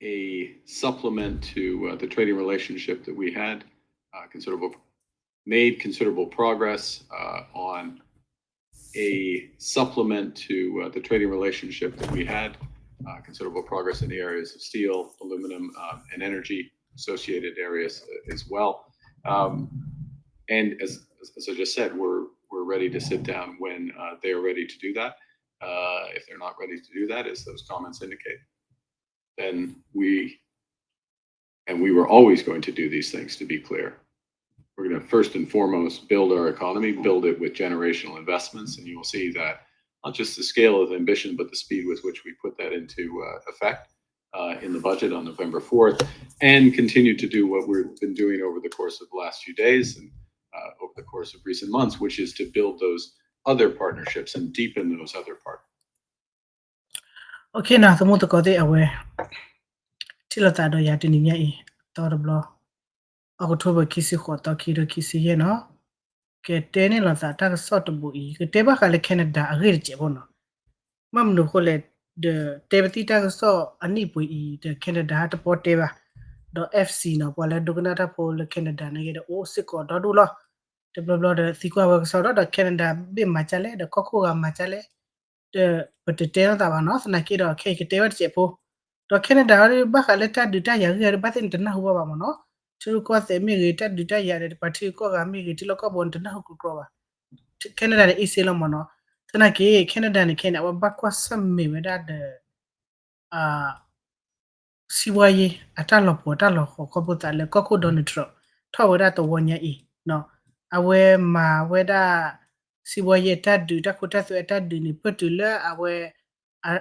a supplement to uh, the trading relationship that we had, uh, considerable made considerable progress uh, on a supplement to uh, the trading relationship that we had. Uh, considerable progress in the areas of steel, aluminum, uh, and energy associated areas uh, as well. Um, and as, as I just said, we're, we're ready to sit down when uh, they are ready to do that. Uh, if they're not ready to do that, as those comments indicate, then we, and we were always going to do these things, to be clear. We're going to first and foremost build our economy, build it with generational investments, and you will see that not just the scale of ambition, but the speed with which we put that into uh, effect uh, in the budget on November fourth, and continue to do what we've been doing over the course of the last few days and uh, over the course of recent months, which is to build those other partnerships and deepen those other partnerships. โอเคနော် သမုသကိးသ့ၣ်အဝဲ ထံၣ်လိာ်သးဒီးယၤတနံၤညါအံၤ အသီတဘျီ October ခံဆံဃိးသီ ခံကထိခံဆံယဲၢ်နီၤ ကတဲန့ၢ်လိာ်သးတၢ်ကစီၣ်တဘိအံၤ ကတဲဘၣ်ဃးလၢ Canada အဂ့ၢ်တစဲးဖိနီၤ ဘၣ်မနုၤအဃိလဲၣ် ဒီးတဲပသံတၢ်ကစီၣ်အနံၣ်ပှ့ၤအံၤ ဒီး Canada တပီၢ်တဲဘၣ် ဒီး F C နီၤ ပှၤလၢဒိကနၣ်တၢ်ဖိလၢ Canada န့ၣ်ဂ့ၤဒီး အိၣ်စ့ၢ်ကီးဒီဒူၣ်လီၤ တဘျီဘျီဒီးသံကွၢ်ဝဲကစီၣ်ဒီး ဒီး Canada ဘ့ၣ်မၤကၢလဲၣ် ဒီးကီၢ်ခိၣ်ဂၤမၤကၢလဲၣ် ဒီးပတတဲလိာ်သးဘၣ်နီၤ သနာ်က့ဒီး ခဲအံၤကတဲဝဲတစဲးဖိ ဒီး Canada ဘၣ်ဃးလၢတၢ်ဒုးတၢ်ယၤဂ့ၢ်ဒီး ဘၣ်သ့ၣ်နတနၢ်ဟူဘၣ်ဘၣ်မ့ၢ်နီၤ ထံရူၢ်ကီၢ်သဲးမ့ၢ်ဂ့ၤ တၢ်ဒုးတၢ်ယၤဒီး ပှၤထံဂုၤကီၢ်ဂၤမ့ၢ်ဂ့ၤ ထံလီၢ်ကီၢ်ပူၤနတနၢ်ဟူကြိကြိဘၣ် Canada န့ၣ် easy လီၤမ့ၢ်နီၤ သနာ်က့ Canada န့ၣ် ခဲအံၤန့ၣ် အဝဲဘၣ်ကွၢ်ဆၢၣ်မဲာ်ဝဲဒၣ်ဒီး စီးပွားရေး အတၢ်လီၤပှီၤတၢ်လီၤဃီၤ ခီဖျိသးလၢကီၢ်ခိၣ် Donald Trump ထီၣ်ဝဲဒၣ်တဝီညါအံၤ အဝဲမၤဝဲဒၣ် စီးပွားရေး အတၢ်ဒုး တၢ်ခိတၢ်သွဲအတၢ်ဒုးန့ၣ် ပၢၢ်တုၤလၢအဝဲ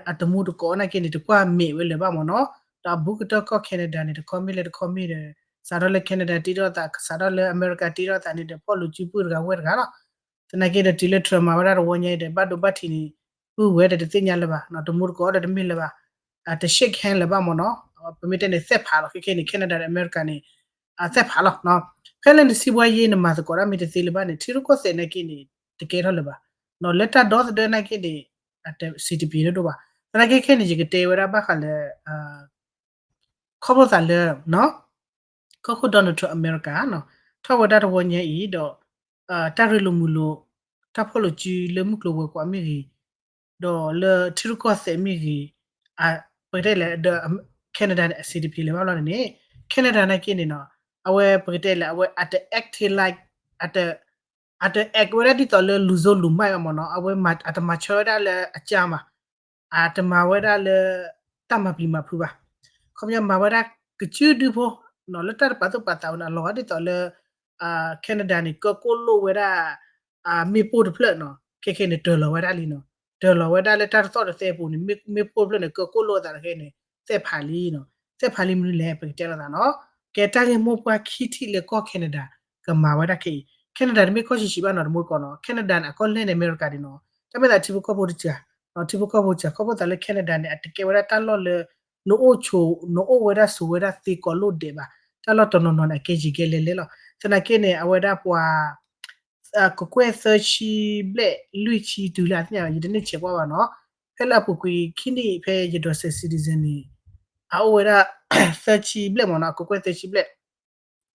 အတမူတကိးနာ်က့န့ၣ် တကွၢ်မဲာ်ဝဲလၢၤဘၣ်မ့ၢ်နီၤ ဒီးအဘူးကတၢၢ်ကီၢ် Canada န့ၣ် တခီမ့ၢ်လၢတခီမ့ၢ်ဒီး စးထီၣ်လၢ Canada တ့ထီၣ်သး စးထီၣ်လၢအမဲရကၤတ့ထီၣ်သးန့ၣ်ဒီး ဖီၣ်လိာ်စုပုၢ်တဂၤဝဲၢ်တဂၤလီၤ သနာ်က့ဒီးတုၤလၢ Trump မၤဝဲဒၣ်တဝီညါအံၤဒီး ဘၣ်ဒိဘၣ်ထံးန့ၣ် ပုၢ်ဝဲၢ်ဒီးတသ့ၣ်ညါလၢၤဘၣ် တမူတကိးဒီးတမ့ၢ်လၢၤဘၣ် တ shake hand လၢၤဘၣ်မ့ၢ်နီၤ ပမ့ၢ်တဲန့ၣ် သဲးဖးလီၤ ခဲခဲန့ၣ် Canada ဒီးအမဲရကၤန့ၣ် သဲးဖးလီၤ ဖဲလၢနစီးပွားရေး နမၤသကိးတၢ်မ့ၢ်တသ့လၢၤဘၣ်န့ၣ် ထံရူၢ်ကီၢ်သဲးနာ်က့န့ၣ် တကဲထီၣ်လၢၤဘၣ် လၢတၢ်ဒီသဒၢနာ်က့န့ၣ် အတစံးတပျ့ၤဒိၣ်ဘၣ် သနာ်က့ခဲန့ၣ် ယကတဲဝဲဒၣ်ဘၣ်ဃးလၢ ခီဖျိသးလၢ ကီၢ်ခိၣ် Donald Trump အမဲရကၤ ထီၣ်ဝဲဒၣ်တဝီညါအံၤဒီး တၢ်ရ့လိာ်မုာ်လိာ် တၢ်ဖီၣ်လိာ်စုလၢမုၢ်ကျိၤဝဲၤကွာ်မ့ၢ်ဂ့ၤ ဒီးလၢထံရူၢ်ကီၢ်သဲးမ့ၢ်ဂ့ၤ ပကတဲလဲၣ်ဒီး Canada န့ၣ် အစံးတပျ့ၤလၢၤဘၣ်လီၤန့ၣ် Canada နာ်က့န့ၣ်နီၤ အဝဲပကတဲလဲၣ် အဝဲအတ act like အတ အတ act ဝဲဒၣ်ဒ်သိးလၢလူၤစိလူၤမၢ်ဘၣ်မ့ၢ်နီၤ အဝဲအတမၤဆၢဝဲဒၣ်လၢအကၢ်မး အတမၤဝဲဒၣ်လၢ တၢ်မၤပျံၤမၤဖုးဘၣ် ခီပညီမၤဝဲဒၣ်ကစုဒုဖိ လၢတၢ်တပာ်သူၣ်ပာ်သးဝဲန့ၣ် အလီၤဂာ်ဒ်သိးလၢ Canada န့ၣ် ကၢၢ်ကိၣ်လိၣ်ဝဲဒၣ် မ့ၣ်ပိၢ်တဖျၢၣ်နီၤ ခဲခဲန့ၣ် တၢၤလီၤဝဲဒၣ်လံနီၤ တၢၤလီၤဝဲဒၣ်လၢတၢ်တသီၣ်တသဲအပူၤန့ၣ် မ့ၣ်ပိၢ်တဖျၢၣ်န့ၣ် ကၢၢ်ကိၣ်လိၣ်အသးတခဲန့ၣ် သဲးဖးလံနီၤ သဲးဖးလံမနုၤလဲၣ် ပကတဲလိာ်သးနီၤ ကဲတၢ်ဂ့ၢ်မိၢ်ပှၢ်ခံထံၣ်လၢကီၢ် Canada ကမၤဝဲဒၣ်ခဲအံၤ Canada တမ့ၢ်ကီၢ်ဆံးဆံးဘၣ်နီၤ တမူတကိးနီၤ Canada န့ၣ် အကီၢ်လဲၢ်န့ၣ် အမဲရကၤဒံးနီၤ တၢ်မ့ၢ်သးထံဖိကီၢ်ဖိတစှၤ ထံဖိကီၢ်ဖိတစှၤ ခီဖျိသးလၢ Canada န့ၣ် အတကဲဝဲဒၣ်တၢ်လီၢ်လၢ နအိၣ်ဆိး နအိၣ်ဝဲဒၣ်ဆိးဝဲဒၣ်သ့ကိးလိၣ်ဒဲးဘၣ် တၢ်လီၢ်တနီၤနီၤန့ၣ် အကဲယံၤကဲလဲၤလဲၤလီၤ သနာ်က့န့ၣ် အဝဲဒၣ်ပှၤ ကကွဲၢ်သၢဆံဘျဲၣ် လွံၢ်ဆံတုၤလၢအသ့ၣ်ညါ ယတန့ၢ်ဆဲးကွၢ်ဘၣ်နီၤ ဖဲလၢအပူၤကွံာ်ခံနံၣ် ဖဲယဒိးစဲး citizen န့ၣ် အအိၣ်ဝဲဒၣ် သၢဆံဘျဲၣ်မ့ၢ်နီၤ အကကွဲၢ်သၢဆံဘျဲၣ်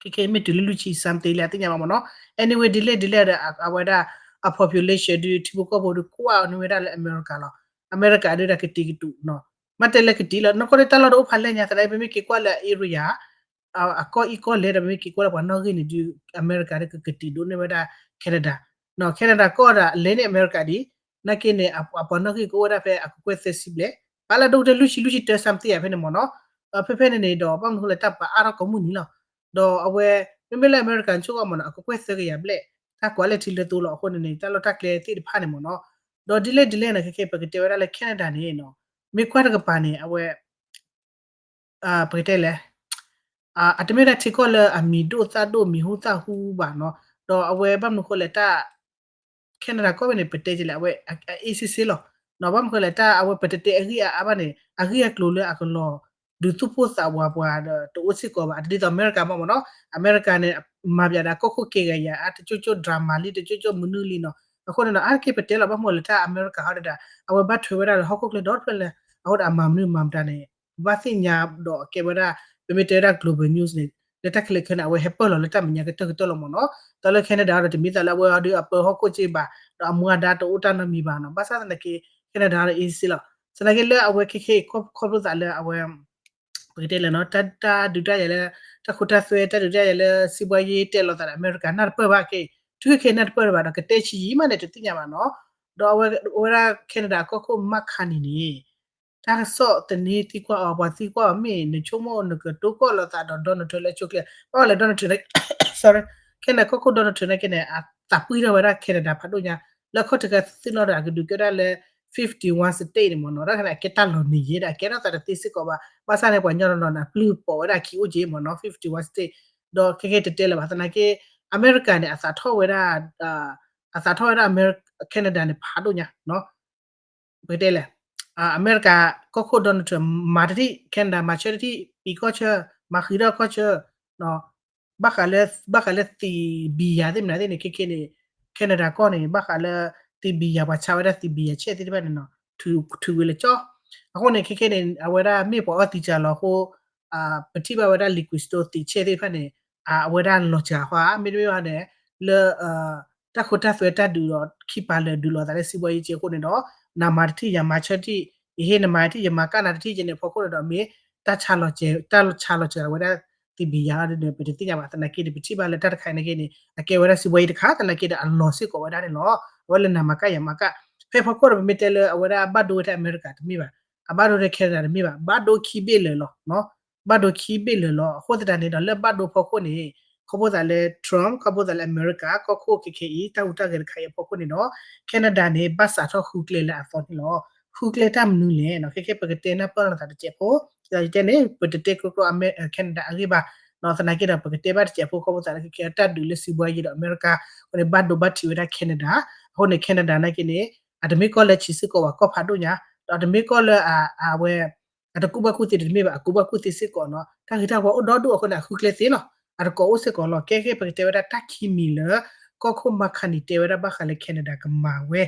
ခဲခဲမ့ၢ်တုၤလၢလွံၢ်ဆံ something လၢအသ့ၣ်ညါဘၣ်မ့ၢ်နီၤ anyway ဒ်လဲၣ်ဒ်လဲၣ်ဒီး အဝဲဒၣ် အ population ဒုး ထံဖိကီၢ်ဖိဒုး ကွၢ်န့ၢ်ဝဲဒၣ်လၢအမဲရကၤလီၤ အမဲရကၤဒုးဒီးကတံၤကတူာ်နီၤ မ့ၢ်တဲလၢကတံၤလီၤ နီၢ်ကီၢ်ဒုးတၢ်လီၢ်ဒီးအိၣ်ဖးလဲၢ်ညါ သနာ်က့ ပမ့ၢ်က့ၤကွၢ်လၢအ area အကီၢ်အံၤကီၢ်လဲၣ်ဒီး ပမ့ၢ်က့ၤကွၢ်လၢပှၤနီၣ်ဂံၢ်န့ၣ်ဒုး အမဲရကၤဒုးကကတံၤဒိၣ်န့ၢ်ဝဲဒၣ် Canada နီၤ Canada ကီၢ်ဒီးလဲၤန့ၢ်အမဲရကၤဒံး နာ်က့န့ၣ် အပှၤနီၣ်ဂံၢ်ကအိၣ်ဝဲဒၣ်ဖဲအကကွဲၢ်သၢဆံဘျဲၣ် ပာ်လၢဒိၣ်ကတၢၢ်လွံၢ်ဆံ လွံၢ်ဆံတၢ something ဖဲန့ၣ်မ့ၢ်နီၤ ဖဲဖဲန့ၣ်န့ၣ်ဒီး ဘၣ်မနုၤဃိလဲၣ် တၢ်ပာ်အါထီၣ်ကိးမုၢ်နံၤလီၤ ဒီးအဝဲ မ့မ့ၢ်လၢအမဲရကၤ ဆိကမိၣ်မ့ၢ်နီၤ အကကွဲၢ်သၢကယၤဘျဲၣ် တၢ်ကွၢ်လၢထံလၢသိလီၤ အဃိန့ၣ်န့ၣ် တၢ်လီၢ်တၢ်ကျဲသ့ၣ်တဖၣ်န့ၣ်မ့ၢ်နီၤ ဒီးဒ်လဲၣ်ဒ်လဲၣ်န့ၣ် ခဲခဲပကတဲဝဲဒၣ်လၢ Canada န့ၣ်နီၤ မ့ၢ်ကွၢ်တကပၤန့ၣ် အဝဲ ပကတဲလဲၣ် အတမ့ၢ်ဒၣ်ထံကီၢ်လၢအမံၤဒိၣ်သၣ်ဒိၣ် မံၤဟူသၣ်ဟူဘၣ်နီၤ ဒီးအဝဲဘၣ်မနုၤဃိလဲၣ်တၢ် Canada ကီၢ်ဖဲန့ၣ် ပတဲကလဲၣ် အဝဲ အ easy လီၤ ဘၣ်မနုၤဃိလဲၣ် တၢ်အဝဲပတတဲအဂံၢ်အဘၣ်န့ၣ် အဂ့ၢ်အကျိၤလၢအကလီၤ ဒုးသူၣ်ပိၢ်သးဝးပှၤဒီးတအိၣ်စ့ၢ်ကီးဘၣ် အတဒ်သိးအမဲရကၤမ့ၢ်မ့ၢ်နီၤ အမဲရကၤန့ၣ် မၤပျးဒၣ်ကီၢ်ခိၣ်ကဲဂၤယၤ အတကၠိကၠိ drama လံ တကၠိကၠိမနုၤလံနီၤ အဃိန့ၣ်နီၤ အါတက့ၢ်ပတဲလီၤ ဘၣ်မနုၤလၢတၢ်အမဲရကၤဟီဒၣ် အဝဲဘၣ်ထွဲဝဲဒၣ်လၢဟီၣ်ခိၣ်ချၢဒီတဖျၢၣ်လၢ အဃိဒီးအမၤမနုၤမၤမတၤန့ၣ် ပဘၣ်သ့ၣ်ညါဒီးအကဲဝဲဒၣ် ပမ့ၢ်တဲဝဲဒၣ် global news န့ၣ် လၢတၢ်ခဲလၢာ်ခဲဆ့န့ၣ် အဝဲဟဲပၢၢ်လီၤလၢတၢ်မဲာ်ညါကတၢၢ်ကတၢၢ်လီၤမ့ၢ်နီၤ. တၢ်လၢ Canada ဒီးတမ့ၢ်သးလၢအဝဲအီၤဒုးအပၢဟီၣ်ခိၣ်စ့ဘၣ် ဒီးအမူအဒါတအိၣ်တၢ်နီတမံၤဘၣ်နီၤ. ဘၣ်ဆၣ်သနာ်က့ Canada ဒီး easy လီၤ. သနာ်က့လၢအဝဲခဲခဲအံၤ ခီဖျိသးလၢအဝဲ ပကတဲလဲၣ်နီၤ တၢ်ဒုးတၢ်ယၤလၢ တၢ်ခိတၢ်သွဲ တၢ်ဒုးတၢ်ယၤလၢစံးဘှါယ့တဲာ်လီၤသးဒီးအမဲရကၤ နၢ်တပၢၢ်ဘၣ်က့ၤ ထုက့ၤခဲအံၤနၢ်တပၢၢ်ဘၣ်ဒီး ကတဲဆံးယံာ်မးန့ၣ် တသ့ၣ်ညါဘၣ်နီၤ. ဒီးအဝဲဒၣ် Canada ကီၢ်ခိၣ် Mark Carney န့ၣ် တၢ်ကစီၣ်သန့သံကွၢ်အီၤ ပှၤသံကွၢ်အီၤမ့ၢ် နဆိကမိၣ်နကတိၤကီၢ်လိာ်သးဒီး Donald Trump လၢအဆိအချ့ ဘၣ်ဃးလၢ Donald Trump န့ၣ် Canada ကီၢ်ခိၣ် Donald Trump နာ်က့န့ၣ် အသးပှံၢ်ထီၣ်ဝဲဒၣ် Canada ဖးဒိၣ်ညါ လၢအခီၣ်ထံးခါသ့ၣ်နီၣ်ဒီး အကဒုးကဲဒၣ်လၢ fifty-one state န့ၣ်မ့ၢ်နီၤ. တၢ်ခါန့ၣ် အကဲတၢ်လီၤနံၤယဲဒီး အကဲထီၣ်သးတသ့စ့ၢ်ကီးဘၣ်. ဘၣ်ဆၣ်န့ၣ် ပှၤကညီနီၤနီၤန့ၣ် အပျုၢ်ပိာ်ဝဲဒၣ်အခံအိၣ်က့မ့ၢ်နီၤ fifty-one state ဒီးခဲကဲတတဲလၢၤဘၣ် သနာ်က့ အမဲရကၤန့ၣ် အသးထီၣ်ဝဲဒၣ် အသးထီၣ်ဝဲဒၣ် Canada န့ၣ် ဖးဒိၣ်ညါ ပကတဲလဲၣ် အမဲရကၤကီၢ်ခိၣ် Donald Trump မၤတထံၣ် Canada မၤဆၢတထံၣ် ပံၤကီၢ်ဆၢ မၤဃံးထီၣ်ကီၢ်ဆၢ ဘၣ်ဃးလၢ ဘၣ်ဃးလၢသံးဘံယၤသ့ၣ်မနုၤသ့ၣ်န့ၣ် ခဲခဲန့ၣ် Canada ကီၢ်န့ၣ် ဘၣ်ဃးလၢသံးဘံယၤ ပှၤဆါဝဲဒၣ်သံးဘံယၤဆဲးသ့ၣ်တဖၣ်န့ၣ်နီၤ ထုးဝံၤလၢကၠီ အဃိန့ၣ် ခဲခဲန့ၣ် အဝဲဒၣ်မ့ၢ်ပှၤအီၣ်သံးစၢ်လီၤအဃိ ပထံၣ်ဘၣ်ဝဲဒၣ် liquor store သံးဆဲးသ့ၣ်တဖၣ်န့ၣ် အဝဲဒၣ်လီၤစှၤဃီဧါ မ့တမ့ၢ်ဘၣ်န့ၣ် လၢ တၢ်ခိတၢ်သွဲတၢ်ဒုးဒီးခံပာ်လၢာ်ဒုးလိာ်သးလၢစံးဘှါယ့က့အဃိန့ၣ်ဒီး နမၤတထံၣ်ယမၤဆၢတထံၣ် ယဟ့ၣ်နမၤတထံၣ်ယမၤကၣ်နၤတထံၣ်က့န့ၣ် ဖီခိၣ်န့ၣ်ဒီးမ့ၢ် တၢ်ဆါလီၤစှၤ တၢ်ဆါလီၤစှၤဝဲဒၣ်သံးဘံယၤအီၤဒ်န့ၣ် ပတသ့ၣ်ညါဘၣ် သနာ်က့န့ၣ် ပထံၣ်ဘၣ်လၢတၢ်တခါအံၤနာ်က့န့ၣ် အကဲဝဲဒၣ်စံးဘှါယ့တခါ သနာ်က့ဒီးအလီၤစ့ၢ်ကီးဝဲဒၣ်န့ၣ်လီၤ. အဝဲလၢနမၤကၣ်ယမၤကၣ် ဖဲဖီခိၣ်ဒီးပမ့ၢ်တဲလၢအဝဲဒၣ်ဘၣ်ဒိဝဲထဲအမဲရကၤတမ့ၢ်ဘၣ် အဘၣ်ဒိထဲ Canada တမ့ၢ်ဘၣ် ဘၣ်ဒိခံဘ့ၣ်လၢာ်လီၤ ဘၣ်ဒိခံဘ့ၣ်လၢာ်လီၤ. အဃိသတးန့ၣ်ဒီးလၢဘၣ်ဒိဖီခိၣ်န့ၣ် ခီဖျိသးလၢ Trump ခီဖျိသးလၢအမဲရကၤ ကီၢ်ခိၣ်ခဲခဲအံၤ တၢ်ဟူးတၢ်ဂဲၤတခါအံၤအဖီခိၣ်န့ၣ်ဒီး Canada န့ၣ် ဘၣ်စးထီၣ်ဃုကျဲလၢအသီန့ၣ်လီၤ. ဃုကျဲတၢ်မနုၤလဲၣ်နီၤ ခဲခဲပကတဲနၢ်ပၢၢ်လိာ်သးတစဲးဖိ ယတဲန့ၣ် ပတတဲကျိကျိ Canada အဂ့ၢ်ဘၣ် သနာ်က့ဒီး ပကတဲဘၣ်တစဲးဖိ ခီဖျိသးလၢခဲခဲတၢ်ဒုးလၢစံးဘှါယ့ဒီးအမဲရကၤ အဃိန့ၣ် ဘၣ်ဒိဘၣ်ထံးဝဲဒၣ် Canada အဃိန့ၣ် Canada နာ်က့န့ၣ် အတမ့ၢ်ကီၢ်လၢဆံးစ့ၢ်ကီးဝဲကီၢ်ဖးဒိၣ်ညါ ဒီးအတမ့ၢ်ကီၢ်လၢအဝဲ အတကူၣ်ဘၣ်ကူၣ်သ့တမ့ၢ်ဘၣ် အကူၣ်ဘၣ်ကူၣ်သ့စ့ၢ်ကီးနီၤ တၢ်ဂ့ၤတၢ်ဝါအိၣ်ဒီဒူၣ်အဃိန့ၣ် အဃုကျဲသ့လီၤ အတကိးအိၣ်စ့ၢ်ကီးလီၤ. ခဲခဲပကတဲဝဲဒၣ်တၢ်ခံမံၤလၢ ကီၢ်ခိၣ် Mark Carney တဲဝဲဒၣ်ဘၣ်ဃးလၢ Canada ကမၤဝဲ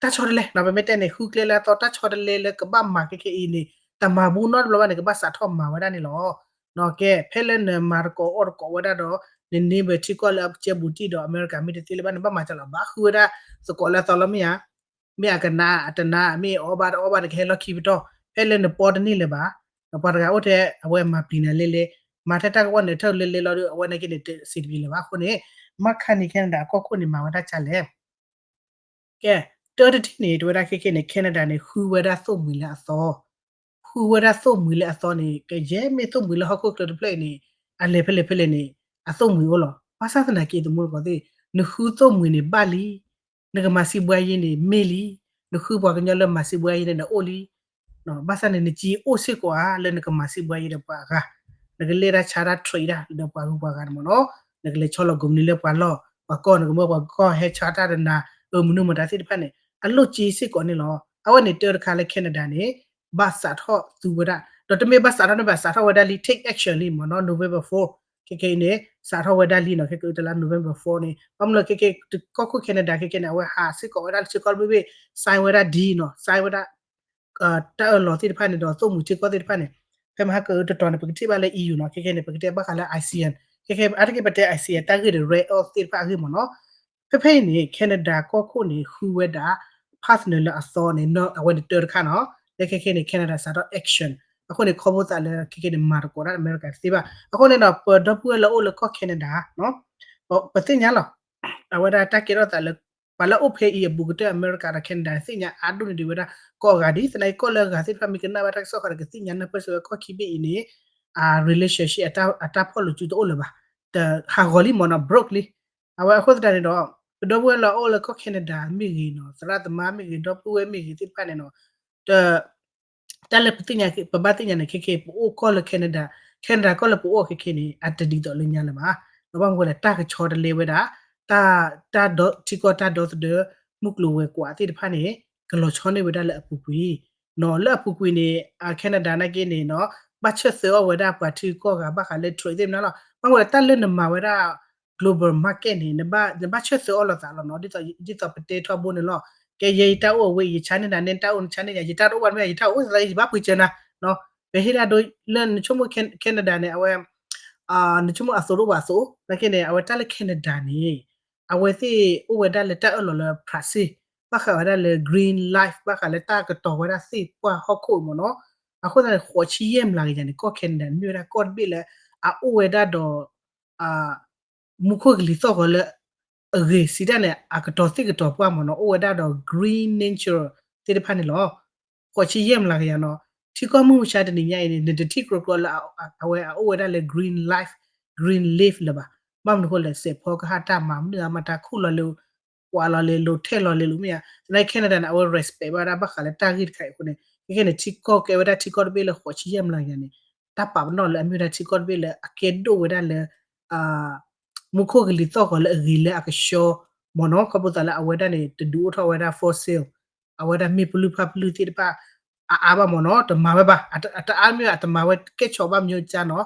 တၢ်ဆီတလဲ ပမ့ၢ်တဲန့ၣ် ဃုကျဲလၢအသီ တၢ်ဆီတလဲလၢကဘၣ်မၤခဲခဲအံၤန့ၣ် တမၤဘူးနီတဘျီဘၣ်န့ၣ် ကဘၣ်စးထီၣ်မၤဝဲဒၣ်န့ၣ်လီၤ. ကဲ ဖဲလၢနမၤတကိးအီၣ်တကိးဝဲဒၣ်ဒီး နန့ၢ်ဘၢထံကီၢ်လၢအကဲဘူးတံၢ်ဒီးအမဲရကၤမ့ၢ်တသ့လၢၤဘၣ်န့ၣ် ဘၣ်မၤစၢၤလီၤ ဘၣ်ဃုဝဲဒၣ်သကိးလၢအသီလီၤမ့ၢ်ဧါ မ့ၢ်အကနၣ်အတနၣ် မ့ၢ်အအီၣ်ဘၣ်တအီၣ်ဘၣ်န့ၣ် ကဟဲလီၢ်ခံပတီၢ် ဖဲလၢနပီတန့ၢ်လၢၤဘၣ် ပှၤတဂၤအိၣ်ထဲအဝဲမၤပျံၤနၤလဲလဲ မၤထဲတၢ်ကဝီၤန့ၣ် ထၢၣ်လဲလဲလီၤဒီး အဝဲနာ်က့န့ၣ် စံးတပျံၤလၢၤဘၣ်အဃိန့ၣ် Mark Carney Canada အကီၢ်ခိၣ်န့ၣ် မၤဝဲဒၣ်ကလဲၣ် ကဲ တၢတထံၣ်န့ၣ် တဝဲဒၣ်ခဲခဲန့ၣ် Canada န့ၣ် ဃုဝဲဒၣ်သိၣ်မှံၤလၢအသီ ဃုဝဲဒၣ်သိၣ်မှံၤလၢအသီန့ၣ် ကယဲၢ်မ့ၢ်သိၣ်မှံၤလၢဟီၣ်ခိၣ်ချၢတဖျၢၣ်အံၤန့ၣ် အလဲၤဖဲလဲၣ်ဖဲလဲၣ်န့ၣ် အသိၣ်မှံၤအိၣ်လီၤ. ဘၣ်ဆၣ်သနာ်က့ သမူတကိးသ့ၣ် နဃုသိၣ်မှံၤန့ၣ်ဘၣ်လံ နကမၤစံးဘှါယ့န့ၣ် မ့ၢ်လံ နဃုပှၤကညီလၢမၤစံးဘှါယ့န့ၣ် နအိၣ်လံ ဘၣ်ဆၣ်န့ၣ် နစ့အိၣ်စ့ၢ်ကီးဧါ လၢနကမၤစံးဘှါယ့ဒီးပှၤအဂၤ နကလဲၤတၢ်ဆါတၢ် trade တၢ်ဒီးပှၤဂုၤပှၤဂၤန့ၣ်မ့ၢ်နီၤ နကလဲၤဆီလီၤကိးမုၢ်နံၤလၢပှၤလီၢ် ပှၤကီၢ် နကမၢပှၤကီၢ်ဟဲဆါတၢ်ဒီးနၤ အၢမနုၤမတၤသ့ၣ်တဖၣ်န့ၣ် အလိၣ်စ့စ့ၢ်ကီးန့ၣ်လီၤ. အဝဲန့ၣ်တၢတခါလၢ Canada န့ၣ် ဘၣ်စးထီၣ်သူဝဲဒၣ် ဒီးတမ့ၢ်ဘၣ်စးထီၣ်န့ၣ်ဘၣ် စးထီၣ်ဝဲဒၣ်လံ take action လံမ့ၢ်နီၤ November four ခဲခဲအံၤန့ၣ် စးထီၣ်ဝဲဒၣ်လံနီၤ ခဲကတၢၢ်လၢ November four န့ၣ် ဘၣ်မနုၤလဲၣ်ခဲခဲ ကီၢ်ခိၣ် Canada ခဲခဲန့ၣ် အဝဲဟးစ့ၢ်ကီးဝဲဒၣ်လၢထံကီၢ်တဘ့ၣ်ဘ့ၣ် sign ဝဲဒၣ် deed နီၤ sign ဝဲဒၣ် တၢ်အၢၣ်လီၤသ့ၣ်တဖၣ်န့ၣ်ဒီး သိၣ်မှံၤထံကီၢ်သ့ၣ်တဖၣ်န့ၣ် ဖဲမဟါကအုတတီၤန့ၣ် ပကထံၣ်ဘၣ်လၢ E U နီၤ ခဲခဲန့ၣ် ပကတဲဘၣ်ဃးလၢ ASEAN ခဲခဲ အါတက့ၢ်ပတဲ ASEAN တၢ်ဂ့ၢ်ဒီး rare earth သ့ၣ်တဖၣ်အဂ့ၢ်မ့ၢ်နီၤ ဖဲဖဲအံၤန့ၣ် Canada ကီၢ်ခိၣ်န့ၣ် ဃုဝဲဒၣ် partner လၢအသီန့ၣ် အဝဲန့ၣ်တၢတခါနီၤ လၢခဲခဲန့ၣ် Canada စးထီၣ် action အဃိန့ၣ် ခီဖျိသးလၢခဲခဲန့ၣ် မၤတကိးတၢ်အမဲရကၤတသ့ဘၣ် အဃိန့ၣ်ဒီး ပဒီပုၢ်ဝဲၢ်လၢအိၣ်လၢကီၢ် Canada ပသ့ၣ်ညါလီၤ အဝဲဒၣ်တၢ်ကဲထီၣ်သးလၢ ပှၤလၢအိၣ်ဖဲအံၤအဘူးကတၢၢ်အမဲရကၤဒီး Canada န့ၣ် သ့ၣ်ညါအါဒိၣ်န့ၣ်ဒံးဝဲဒၣ် ကိးဂၤဒ် သနာ်က့ ကီၢ်လၢအဂၤသ့ၣ်တဖၣ်မ့ၢ်ကနၣ်ဘၣ်တၢ်ကစီၣ်ဃီဒီး ကသ့ၣ်ညါနၢ်ပၢၢ်စၢၤဝဲကီၢ်ခံဘ့ၣ်အံၤန့ၣ် အ relationship အတၢ်ဖီၣ်လိာ်စုတအိၣ်လၢၤဘၣ် တဟးဂီၤလံမ့ၢ်နီၤ broke လံ အဝဲအဃိသတးန့ၣ်ဒီး ပဒီပုၢ်ဝဲၢ်လၢအိၣ်လၢကီၢ် Canada မ့ၢ်ဂ့ၤနီၤ သရၣ်သမါမ့ၢ်ဂ့ၤ ဒီပုၢ်ဝဲၢ်မ့ၢ်ဂ့ၤသ့ၣ်တဖၣ်န့ၣ်နီၤ တၢ်လၢပသ့ၣ်ညါ ပဘၣ်သ့ၣ်ညါန့ၣ် ခဲခဲ ပအိၣ်ကီၢ်လၢ Canada Canada ကီၢ်လၢပအိၣ်ခဲခဲန့ၣ် အတဒ်သိးလၢညါလၢၤဘၣ်. ဒီးဘၣ်မနုၤလဲၣ် တၢ်ကဆီတလဲဝဲဒၣ် တၢ် တၢ်ဒီ ထံကီၢ်တၢ်ဒီသဒၢ မုၢ်ကျိၤဝဲၤကွာ်သ့ၣ်တဖၣ်န့ၣ် ကလီၤဆီန့ၢ်ဝဲဒၣ်လၢအပူၤကွံာ် နီၤ လၢအပူၤကွံာ်န့ၣ် အ Canada နာ်က့န့ၣ်နီၤ ဘၣ်ဆၢၣ်သၢအီၣ်ဝဲဒၣ်ပှၤထံကီၢ်ဂၤဘၣ်ဃးလၢ trade သ့ၣ်မနုၤလီၤ. ဘၣ်မနုၤလဲၣ် တၢ်လၢနမၤဝဲဒၣ် global market န့ၣ် နဘၣ်ဆၢၣ်သၢအီၣ်လိာ်သးလီၤနီၤ ဒ်သိးပတဲထီဘိန့ၣ်လီၤ. ကဲယဲယတၢ်အိၣ်အဝဲအံၤ ယဆါန့ၢ်နၤန့ၣ် နတၢ်အိၣ်နဆါန့ၢ်ယၤ ယတၢ်တအိၣ်ဘၣ်မ့ၢ် ယတၢ်အိၣ်သး ယဘၣ်ပှ့ၤစၢၤနၤ နီၤ ပဟ့ၣ်ဒၣ်ဒိလၢနဆိကမိၣ် Canada န့ၣ် အဝဲ နဆိကမိၣ်အသိးတအိၣ်ဘၣ်အသိး နာ်က့န့ၣ် အဝဲတၢ်လၢ Canada န့ၣ် အဝဲသ့ၣ်အိၣ်ဝဲဒၣ်လၢတၢ်အၢၣ်လီၤလၢ Brazil ဘၣ်ဃးဝဲဒၣ်လၢ green life ဘၣ်ဃးလၢတၢ်ကတီၤဝဲဒၣ်သ့ၣ်ပှၢ်ဟီၣ်ခိၣ်မ့ၢ်နီၤ. အဃိသတးန့ၣ် ဃိးဆံယဲၢ်မျးကယၤန့ၣ် ကီၢ် Canada န့ၣ် မ့ၢ်ဝဲဒၣ်ကီၢ်တဘ့ၣ်လၢ အအိၣ်ဝဲဒၣ်ဒီး မူခိၣ်ကလံၤသီၣ်ဂီၤလၢ အဂ့ၤစံးတၢ်န့ၣ် အကတီၤသ့ၣ်ကတီၤပှၢ်မ့ၢ်နီၤ အိၣ်ဝဲဒၣ်ဒီး green nature သ့ၣ်တဖၣ်န့ၣ်လီၤ. ဃိးဆံယဲၢ်မျးကယၤနီၤ ထံကီၢ်မုၢ်မဆါတနံၤညါအံၤန့ၣ် နတထံၣ်ကြီကြီလၢ အဝဲအအိၣ်ဝဲဒၣ်လၢ green life green leaf လၢၤဘၣ်. ဘၣ်မနုၤဃိလဲၣ် စဲးဖီကဟၣ်တၢ်မၤမနုၤအါမး တၢ်ခူၣ်လီၤလၢ ကွးလီၤလၢလိၤ ထဲလီၤလၢလိၤမ့ၢ်ဧါ. သနာ်က့ Canada န့ၣ် အဝဲ respect ဘၣ်ဝဲဒၣ်ဘၣ်ဃးလၢတၢ်ဂ့ၢ်တခါအံၤအဃိန့ၣ် ခဲခဲန့ၣ် ထံကီၢ်ကဲဝဲဒၣ်ထံကီၢ်တဘ့ၣ်လၢဃိးဆံယဲၢ်မျးကယၤန့ၣ် တၢ်ပာ်ပနီၣ်လၢအမ့ၢ်ဝဲဒၣ်ထံကီၢ်တဘ့ၣ်လၢအကဲဒိၣ်ဝဲဒၣ်လၢ မူခိၣ်ကလံၤသီၣ်ဂီၤလၢအဂ့ၤလၢအကဆှီမ့ၢ်နီၤ ခီဖျိသးလၢအဝဲဒၣ်န့ၣ် တဒုးအိၣ်ထီၣ်ဝဲဒၣ် fossil အဝဲဒၣ်မ့ၢ်ပလုၢ်ဖးပလုၢ်သ့ၣ်တဖၣ် အါအါဘၣ်မ့ၢ်နီၤ တမၤဝဲဘၣ် အတအါမ့ၢ်အတမၤဝဲကဲဆီးဘၣ်မ့ၢ်ကၠါနီၤ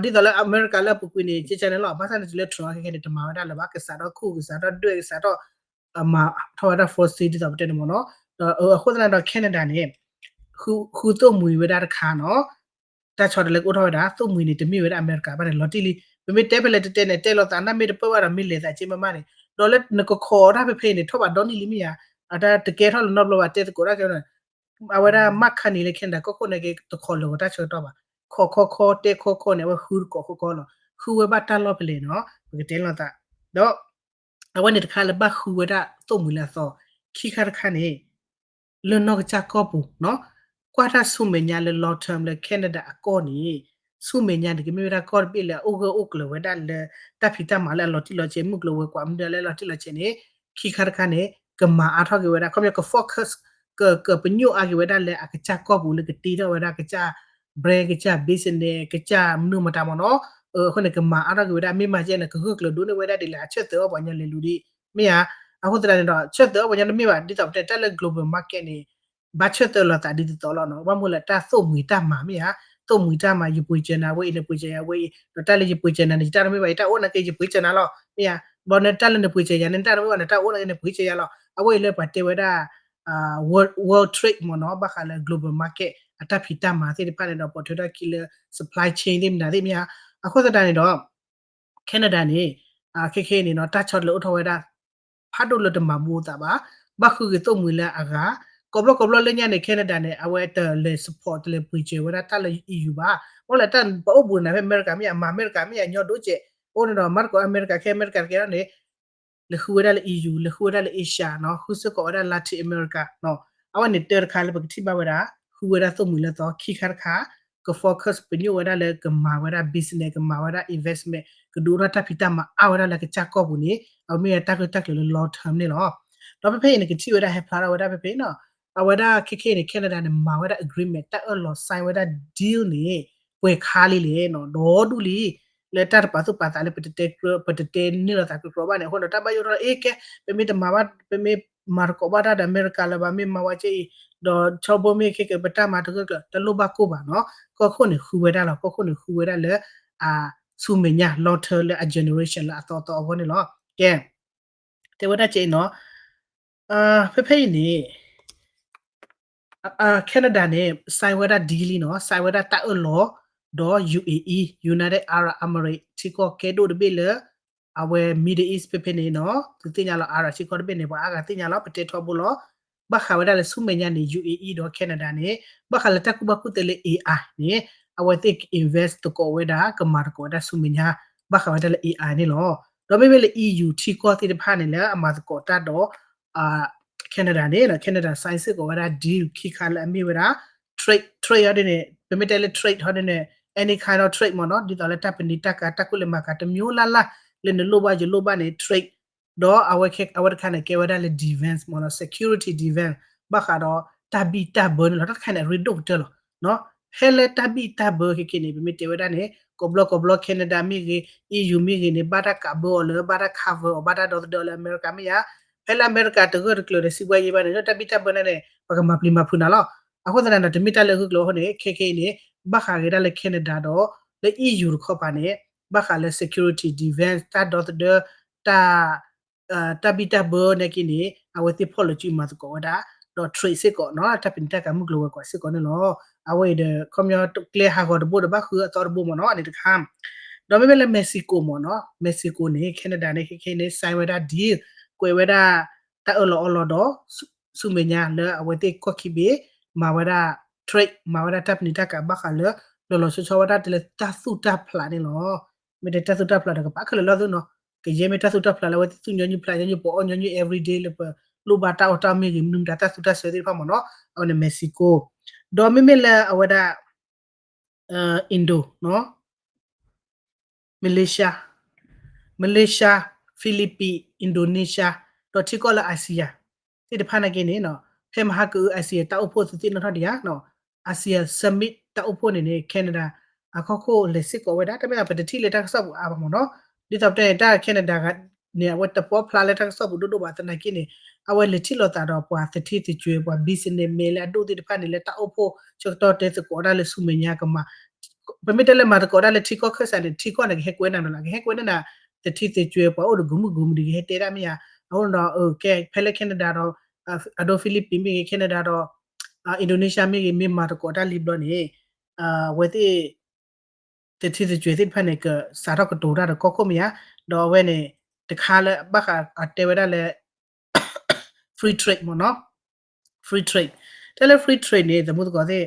ဒီးဒ်သိးလၢအမဲရကၤလၢအပူၤကွံာ်န့ၣ် ကဲကၠါန့ၣ်လီၤ ဘၣ်ဆၣ်န့ၣ်တုၤလၢ Trump ခဲခဲန့ၣ် တမၤဝဲဒၣ်လၢၤဘၣ် ကစးထီၣ်ခူၣ် ကစးထီၣ်ဒွဲၣ် ကစးထီၣ် မၤထီၣ်ဝဲဒၣ် fossil ဒ်သိးပတဲန့ၣ်မ့ၢ်နီၤ ဒီးအဃိသတးန့ၣ်ဒီး Canada န့ၣ် ဃုသိၣ်မှံၤဝဲဒၣ်တခါနီၤ တၢ်ဆီတလဲကအိၣ်ထီၣ်ဝဲဒၣ် သိၣ်မှံၤန့ၣ် တမ့ၢ်ဝဲဒၣ်အမဲရကၤဘၣ်န့ၣ် လီၤတံၢ်လံ ပမ့ၢ်တဲဖဲလဲၣ်တတဲန့ၣ် တဲလိာ်သးနၢ်မ့ၢ်တပၢၢ်ဘၣ်ဒီး မ့ၢ်လဲၤသးက့မးမးန့ၣ် ဒီးလၢနကခိးတၢ်ဖဲဖဲအံၤန့ၣ် ထီၣ်ဘးဒီနံၣ်လံမ့ၢ်ဧါ အတၢ်တကဲထီၣ်လၢၤနီတဘျီဘၣ် တဲသကိးတၢ်ကဲန့ၣ် အဝဲဒၣ် Mark Carney လၢ Canada ကီၢ်ခိၣ်န့ၣ်က့ တခိးလၢၤဝဲတၢ်ဆၢကတီၢ်ဘၣ် ခိးခီခီ တဲခီခီန့ၣ် အဝဲဃုတကိးခီခီလီၤ ဃုဝဲဘၣ်တၢ်လီၢ်ဖဲလဲၣ်နီၤ ပကတဲလိာ်သး ဒီး အဝဲန့ၣ်တခါလၢဘၣ်ဃုဝဲဒၣ်သိၣ်မှံၤလၢအသီ ခံခါတခါန့ၣ် လၢနီၢ်ကစၢ်ကီၢ်ပူၤနီၤ ကွၢ်တၢ်ဆူမဲာ်ညါလၢ long term လၢ Canada အကီၢ်န့ၣ် ဆူမဲာ်ညါန့ၣ် ကမ့ၢ်ဝဲဒၣ်ကီၢ်တဘ့ၣ်လၢအအိၣ်ဂၢၢ်အိၣ်ကျၢၤဝဲဒၣ်လၢ တၢ်ဖံးတၢ်မၤလၢအလီၤတံၢ်လီၤဆဲး မုၢ်ကျိၤဝဲၤကွာ်မနုၤလၢအလီၤတံၢ်လီၤဆဲးန့ၣ် ခံခါတခါန့ၣ် ကမၤအါထီၣ်က့ၤဝဲဒၣ် ခီပညီ က focus က ကပညိၣ်အါက့ၤဝဲဒၣ်လၢအကစၢ်ကီၢ်ပူၤလၢကတ့ထီၣ်ဝဲဒၣ် ကစၢ် brand ကစၢ် business ကစၢ်မနုၤမတၤမ့ၢ်နီၤ အဃိန့ၣ် ကမၤအါထီၣ်က့ၤဝဲဒၣ် မ့ၢ်မၤကဲန့ၣ် ကဂၢၢ်ကျၢၤဒိၣ်န့ၢ်ဝဲဒၣ်ဒ်လဲၣ် အဆၢသၢအီၣ်ပှၤညီလဲၤလူၤဒံး မ့ၢ်ဧါ. အဃိသတးန့ၣ်ဒီး ဆၢသၢအီၣ်ပှၤညီတမ့ၢ်ဘၣ် ဒ်သိးပတဲတၢ်လၢ global market န့ၣ် ဘၣ်ဆၢသၢလိာ်သးဒ်သိးသိးလီၤနီၤ ဘၣ်မနုၤလဲၣ် တၢ်သိၣ်မှံၤတၢ်မၤမ့ၢ်ဧါ သိၣ်မှံၤတၢ်မၤ ယပှ့ၤစၢၤနၤဝဲအံၤ နပှ့ၤစၢၤယၤဝဲအံၤ ဒီးတၢ်လၢယပှ့ၤစၢၤနၤန့ၣ် ယတၢ်တမ့ၢ်ဘၣ် ယတၢ်အိၣ်နာ်က့ ယပှ့ၤစၢၤနၤလီၤ မ့ၢ်ဧါ. ဘၣ်န့ၣ်တၢ်လၢနပှ့ၤစၢၤယၤန့ၣ် နတၢ်တမ့ၢ်ဘၣ် နတၢ်အိၣ်နာ်က့ နပှ့ၤစၢၤယၤလီၤ အဝဲအံၤလၢပှၤတဲဝဲဒၣ် world trade မ့ၢ်နီၤ ဘၣ်ဃးလၢ global market အတၢ်ဖံးတၢ်မၤသ့ၣ်တဖၣ်န့ၣ်ဒီး ပိာ်ထွဲထီၣ်ခံလၢ supply chain သ့ၣ်မနုၤသ့ၣ်မ့ၢ်ဧါ. အဃိသတးန့ၣ်ဒီး Canada န့ၣ် ခဲခဲအံၤန့ၣ်နီၤ တၢ်ဆီတလဲအိၣ်ထီၣ်ဝဲဒၣ် ဖးဒိၣ်လၢတမၤဘူးအသးဘၣ် ဘၣ်ဃုက့ၤသိၣ်မှံၤလၢအဂၤ ကိးဘျီကိးဘျီလၢညါန့ၣ် Canada န့ၣ် အဝဲတလဲၤ support တလဲၤပှ့ၤစၢၤဝဲဒၣ်တၢ်လၢ E U ဘၣ် မ့ၢ်လၢတၢ်ပအိၣ်ဘူးနၤဖဲအမဲရကၤမ့ၢ်ဧါ မၤအမဲရကၤမ့ၢ်ဧါ ညီဒိၣ်စဲး အဃိန့ၣ်ဒီး မၤသကိးအမဲရကၤ ခဲအမဲရကၤတကဲထီၣ်န့ၣ် လဲၤဃုဝဲဒၣ်လၢ E U လဲၤဃုဝဲဒၣ်လၢ Asia နီၤ ဃုစ့ၢ်ကီးဝဲဒၣ် Latin America နီၤ အဝဲန့ၣ်တၢ်တခါလၢပကထံၣ်ဘၣ်ဝဲဒၣ် ဃုဝဲဒၣ်သိၣ်မှံၤလၢအသီ ခံခါတခါ က focus ပညိၣ်ဝဲဒၣ်လၢကမၤဝဲဒၣ် business ကမၤဝဲဒၣ် investment ကဒုးအိၣ်ထီၣ်တၢ်ဖံးတၢ်မၤအါဝဲဒၣ်လၢကစၢ်ကီၢ်ပူၤန့ၣ် အဝဲမ့ၢ်ဝဲတၢ်ဂၢၢ်တၢ်ကျၢၤလၢ long term န့ၣ်လီၤ. ဒီးဖဲဖဲအံၤန့ၣ် ကထံၣ်ဝဲဒၣ်ဟဲဖျါထီၣ်ဝဲဒၣ်ဖဲဖဲနီၤ အဝဲဒၣ်ခဲခဲအံၤန့ၣ် Canada န့ၣ် မၤဝဲဒၣ် agreement တၢ်အၢၣ်လီၤ sign ဝဲဒၣ် deal န့ၣ် ပှဲၤခါလံလဲၣ်နီၤ ဒီဒူၣ်လံ လၢတၢ်တပာ်သူၣ်ပာ်သးလၢ ပတတဲကြၢး ပတတဲန့ၢ်လိာ်သးကြၢးကြၢးဘၣ်န့ၣ် အဃိဒီးတၢ်ဘၣ်ယိၣ်ထီၣ်လၢ အ့ ကဲ ပမ့ၢ်တမၤဘၣ် ပမ့ၢ်မၤသကိးဘၣ်တၢ်ဒီးအမဲရကၤလၢၤဘၣ် မ့ၢ်မၤဝဲကဲအံၤ ဒီးဆီဘိမ့ၢ်ခဲကဲ ပတၢ်မၤတဂၢၢ်ကျၢၤ တလိၣ်ဘၣ်ကိၢ်ဘၣ်နီၤ ကီၢ်ခိၣ်န့ၣ်ဃုဝဲဒၣ်လီၤ ကီၢ်ခိၣ်န့ၣ်ဃုဝဲဒၣ်လၢ အဆူမဲာ်ညါ long term လၢအ generation လၢအသီသီအဂီၢ်န့ၣ်လီၤ. ကဲ တဲဝဲဒၣ်ကဲအံၤနီၤ ဖဲဖဲအံၤန့ၣ် Canada န့ၣ် sign ဝဲဒၣ် deal လံနီၤ sign ဝဲဒၣ်တၢ်အၢၣ်လီၤ ဒီး U A E United Arab Emirates ထံကီၢ်ကဲဒိၣ်တဘ့ၣ်လၢ အဝဲ Middle East ဖဲဖဲန့ၣ်နီၤ သုသ့ၣ်ညါလီၤ Arab ထံကီၢ်တဘ့ၣ်န့ၣ် ပှၤအါဂၤသ့ၣ်ညါလီၤ ပတဲထီဘိလီၤ ဘၣ်ဃးဝဲဒၣ်လၢဆူမဲာ်ညါန့ၣ် U A E ဒီး Canada န့ၣ် ဘၣ်ဃးလၢတၢ်ကူၣ်ဘၣ်ကူၣ်သ့လၢ A I န့ၣ် အဝဲသ့ၣ်က invest သကိးဝဲဒၣ် ကမၤသကိးဝဲဒၣ်ဆူမဲာ်ညါ ဘၣ်ဃးဝဲဒၣ်လၢ A I န့ၣ်လီၤ. ဒီးမ့မ့ၢ်လၢ E U ထံကီၢ်သ့ၣ်တဖၣ်န့ၣ်လၢအမၤသကိးတၢ်ဒီး Canada န့ၣ် Canada sign စ့ၢ်ကီးဝဲဒၣ် deal ခံခါလၢအမ့ၢ်ဝဲဒၣ် trade trade ဟီဒ်န့ၣ် ပမ့ၢ်တဲလၢ trade ဟီဒ်န့ၣ် any kind of trade မ့ၢ်နီၤ ဒ်သိးလၢတၢ်ပနံာ်တၢ်ကၤ တၢ်ကူၣ်လဲၤမၤကၤ တမျိုးလၢ်လၢ် လၢနလိၣ်ဘၣ်ယလိၣ်ဘၣ်န့ၣ် trade ဒီးအဝဲခဲ အဝဲတခါန့ၣ် ကဲဝဲဒၣ်လၢ defense မ့ၢ်နီၤ security defense ဘၣ်ဃးဒီးတၢ်ဘံၣ်တၢ်ဘၢန့ၣ်လီၤ. တၢ်တခါန့ၣ် အရ့ဒိၣ်ကတၢၢ်လီၤ. ဖဲလၢတၢ်ဘံၣ်တၢ်ဘၢခဲက့န့ၣ် ပမ့ၢ်တဲဝဲဒၣ်န့ၣ် ကိးဘျီကိးဘျီ Canada မ့ၢ်ဂ့ၤ E U မ့ၢ်ဂ့ၤန့ၣ် ဘၣ်တၢ်ကးဘၢအီၤလၢ ဘၣ်တၢ် cover အီၤ ဘၣ်တၢ်ဒီသဒၢအီၤလၢအမဲရကၤမ့ၢ်ဧါ. ဖဲလၢအမဲရကၤတဂၢၢ်တကျၢၤဒီး စံးဘှဲယဲဘၣ်န့ၣ် တၢ်ဘံၣ်တၢ်ဘၢန့ၣ် ပကမၤပျံၤမၤဖုးနၤလီၤ. အဃိသတးဒီး တမ့ၢ်တၢ်လၢအဂၢၢ်ကျၢၤအဃိန့ၣ် ခဲခဲအံၤန့ၣ် ဘၣ်ဃးက့ၤဒၣ်လၢ Canada ဒီး လၢ E U တခီပၤန့ၣ် ဘၣ်ဃးလၢ security defense တၢ်ဒီသဒၢ တၢ် တၢ်ဘံၣ်တၢ်ဘၢန့ၣ်က့န့ၣ် အဝဲသ့ၣ်ဖီၣ်လိာ်စုမၤသကိးဝဲဒၣ် ဒီး trade စ့ၢ်ကီးနီၤ တၢ်ပနံာ်တၢ်ကၤမုၢ်ကျိၤဝဲၤကွာ်စ့ၢ်ကီးန့ၣ်လီၤ. အဝဲအံၤဒီး ခီပညီကျဲဟးဂီၤတဘိဒီးဘၣ်ဃုအသီတဘိမ့ၢ်နီၤ အန့ၣ်တခါ ဒီးမ့မ့ၢ်လၢ Mexico မ့ၢ်နီၤ Mexico န့ၣ် Canada န့ၣ် ခဲခဲန့ၣ် sign ဝဲဒၣ် deal ကွဲးဝဲဒၣ် တၢ်အၢၣ်လီၤအီလီၤဒီး ဆူမဲာ်ညါလၢအဝဲသ့ၣ်ကီၢ်ခံဘ့ၣ် မၤဝဲဒၣ် trade မၤဝဲဒၣ်တၢ်ပနံာ်တၢ်ကၤဘၣ်ဃးလၢ လီၤလီၤဆီဆီဝဲဒၣ်တဲလၢတၢ်သူၣ်တၢ်ဖျးန့ၣ်လီၤ. မ့ၢ်တဲတၢ်သူၣ်တၢ်ဖျးဒီးကပာ်ခဲလၢာ်လီၤသုနီၤ ကယဲၢ်မ့ၢ်တၢ်သူၣ်တၢ်ဖျးလၢအဝဲသ့ၣ်သူၣ်ညီနုၢ်ဖျးညီနုၢ်ပအီၣ်ညီနုၢ် everyday လၢပလိၣ်ဘၣ်တၢ်အီၣ်တၢ်အီမ့ၢ်ဂ့ၤ မနုၤမတၤတၢ်သူတၢ်ဆၢသ့ၣ်တဖၣ်မ့ၢ်နီၤ အဝဲန့ၣ် Mexico ဒီးမ့မ့ၢ်လၢအဝဲဒၣ် Indo နီၤ Malaysia, Malaysia, Philippines, Indonesia ဒီးထံကီၢ်လၢ ASEAN သ့ၣ်တဖၣ်နာ်က့န့ၣ် ဖဲမဟါကအု ASEAN တၢ်အိၣ်ဖှိၣ်သ့ၣ်နီၣ်ထီၣ်ဒံးဧါ ASEAN Summit တၢ်အိၣ်ဖှိၣ်န့ၣ်န့ၣ် Canada အကီၢ်ခိၣ်လဲၤစ့ၢ်ကီးဝဲဒၣ် တမ့ၢ်ပတထံၣ်လၢတၢ်ကစီၣ်ပူၤအါဘၣ်မ့ၢ်နီၤ ဒ်သိးပတဲန့ၣ် တၢ် Canada န့ၣ် အဝဲတပီဖျါလၢတၢ်ကစီၣ်ပူၤဒိၣ်ဒိၣ်ဘၣ်သနာ်က့န့ၣ် အဝဲလဲၤထံၣ်လိာ်သးဒီးပှၤသထ့သကွဲၤ ပှၤ businessman လၢအဒိၣ်သ့ၣ်တဖၣ်န့ၣ် လၢတၢ်အိၣ်ဖှိၣ်ဆၢကတီၢ်တဲသကိးတၢ်လၢဆူမဲာ်ညါကမၤ ပမ့ၢ်တဲလၢမၤသကိးတၢ်လၢထံကီၢ်ခၢၣ်စးန့ၣ် ထံကီၢ်န့ၣ် ကဟဲကွဲးနၤနီၤလၢ ကဟဲကွဲးန့ၢ်နၤ သထ့သကွဲၤ ပှၤအိၣ်ဒီးဂုာ်မုၢ်ဂုာ်မုၢ်ဒ်ကဟဲတဲဒၣ်မ့ၢ်ဧါ အဃိဒီး ကဲ ဖဲလၢ Canada ဒီး အဒိ Philippines မ့ၢ်ဂ့ၤ Canada ဒီး Indonesia မ့ၢ်ဂ့ၤ မ့ၢ်မၤသကိးတၢ်လံဘျီန့ၣ် အဝဲသ့ၣ် သထ့သကွဲၤသ့ၣ်တဖၣ်န့ၣ် ကစးထီၣ်ကတိၤတၢ်ဒီးကီၢ်ခိၣ်မ့ၢ်ဧါ ဒီးအဝဲန့ၣ် တခါလၢဘၣ်ဃးအတဲဝဲဒၣ်လၢ free trade မ့ၢ်နီၤ free trade တၢ်လၢ free trade န့ၣ် သမူသကိးသ့ၣ်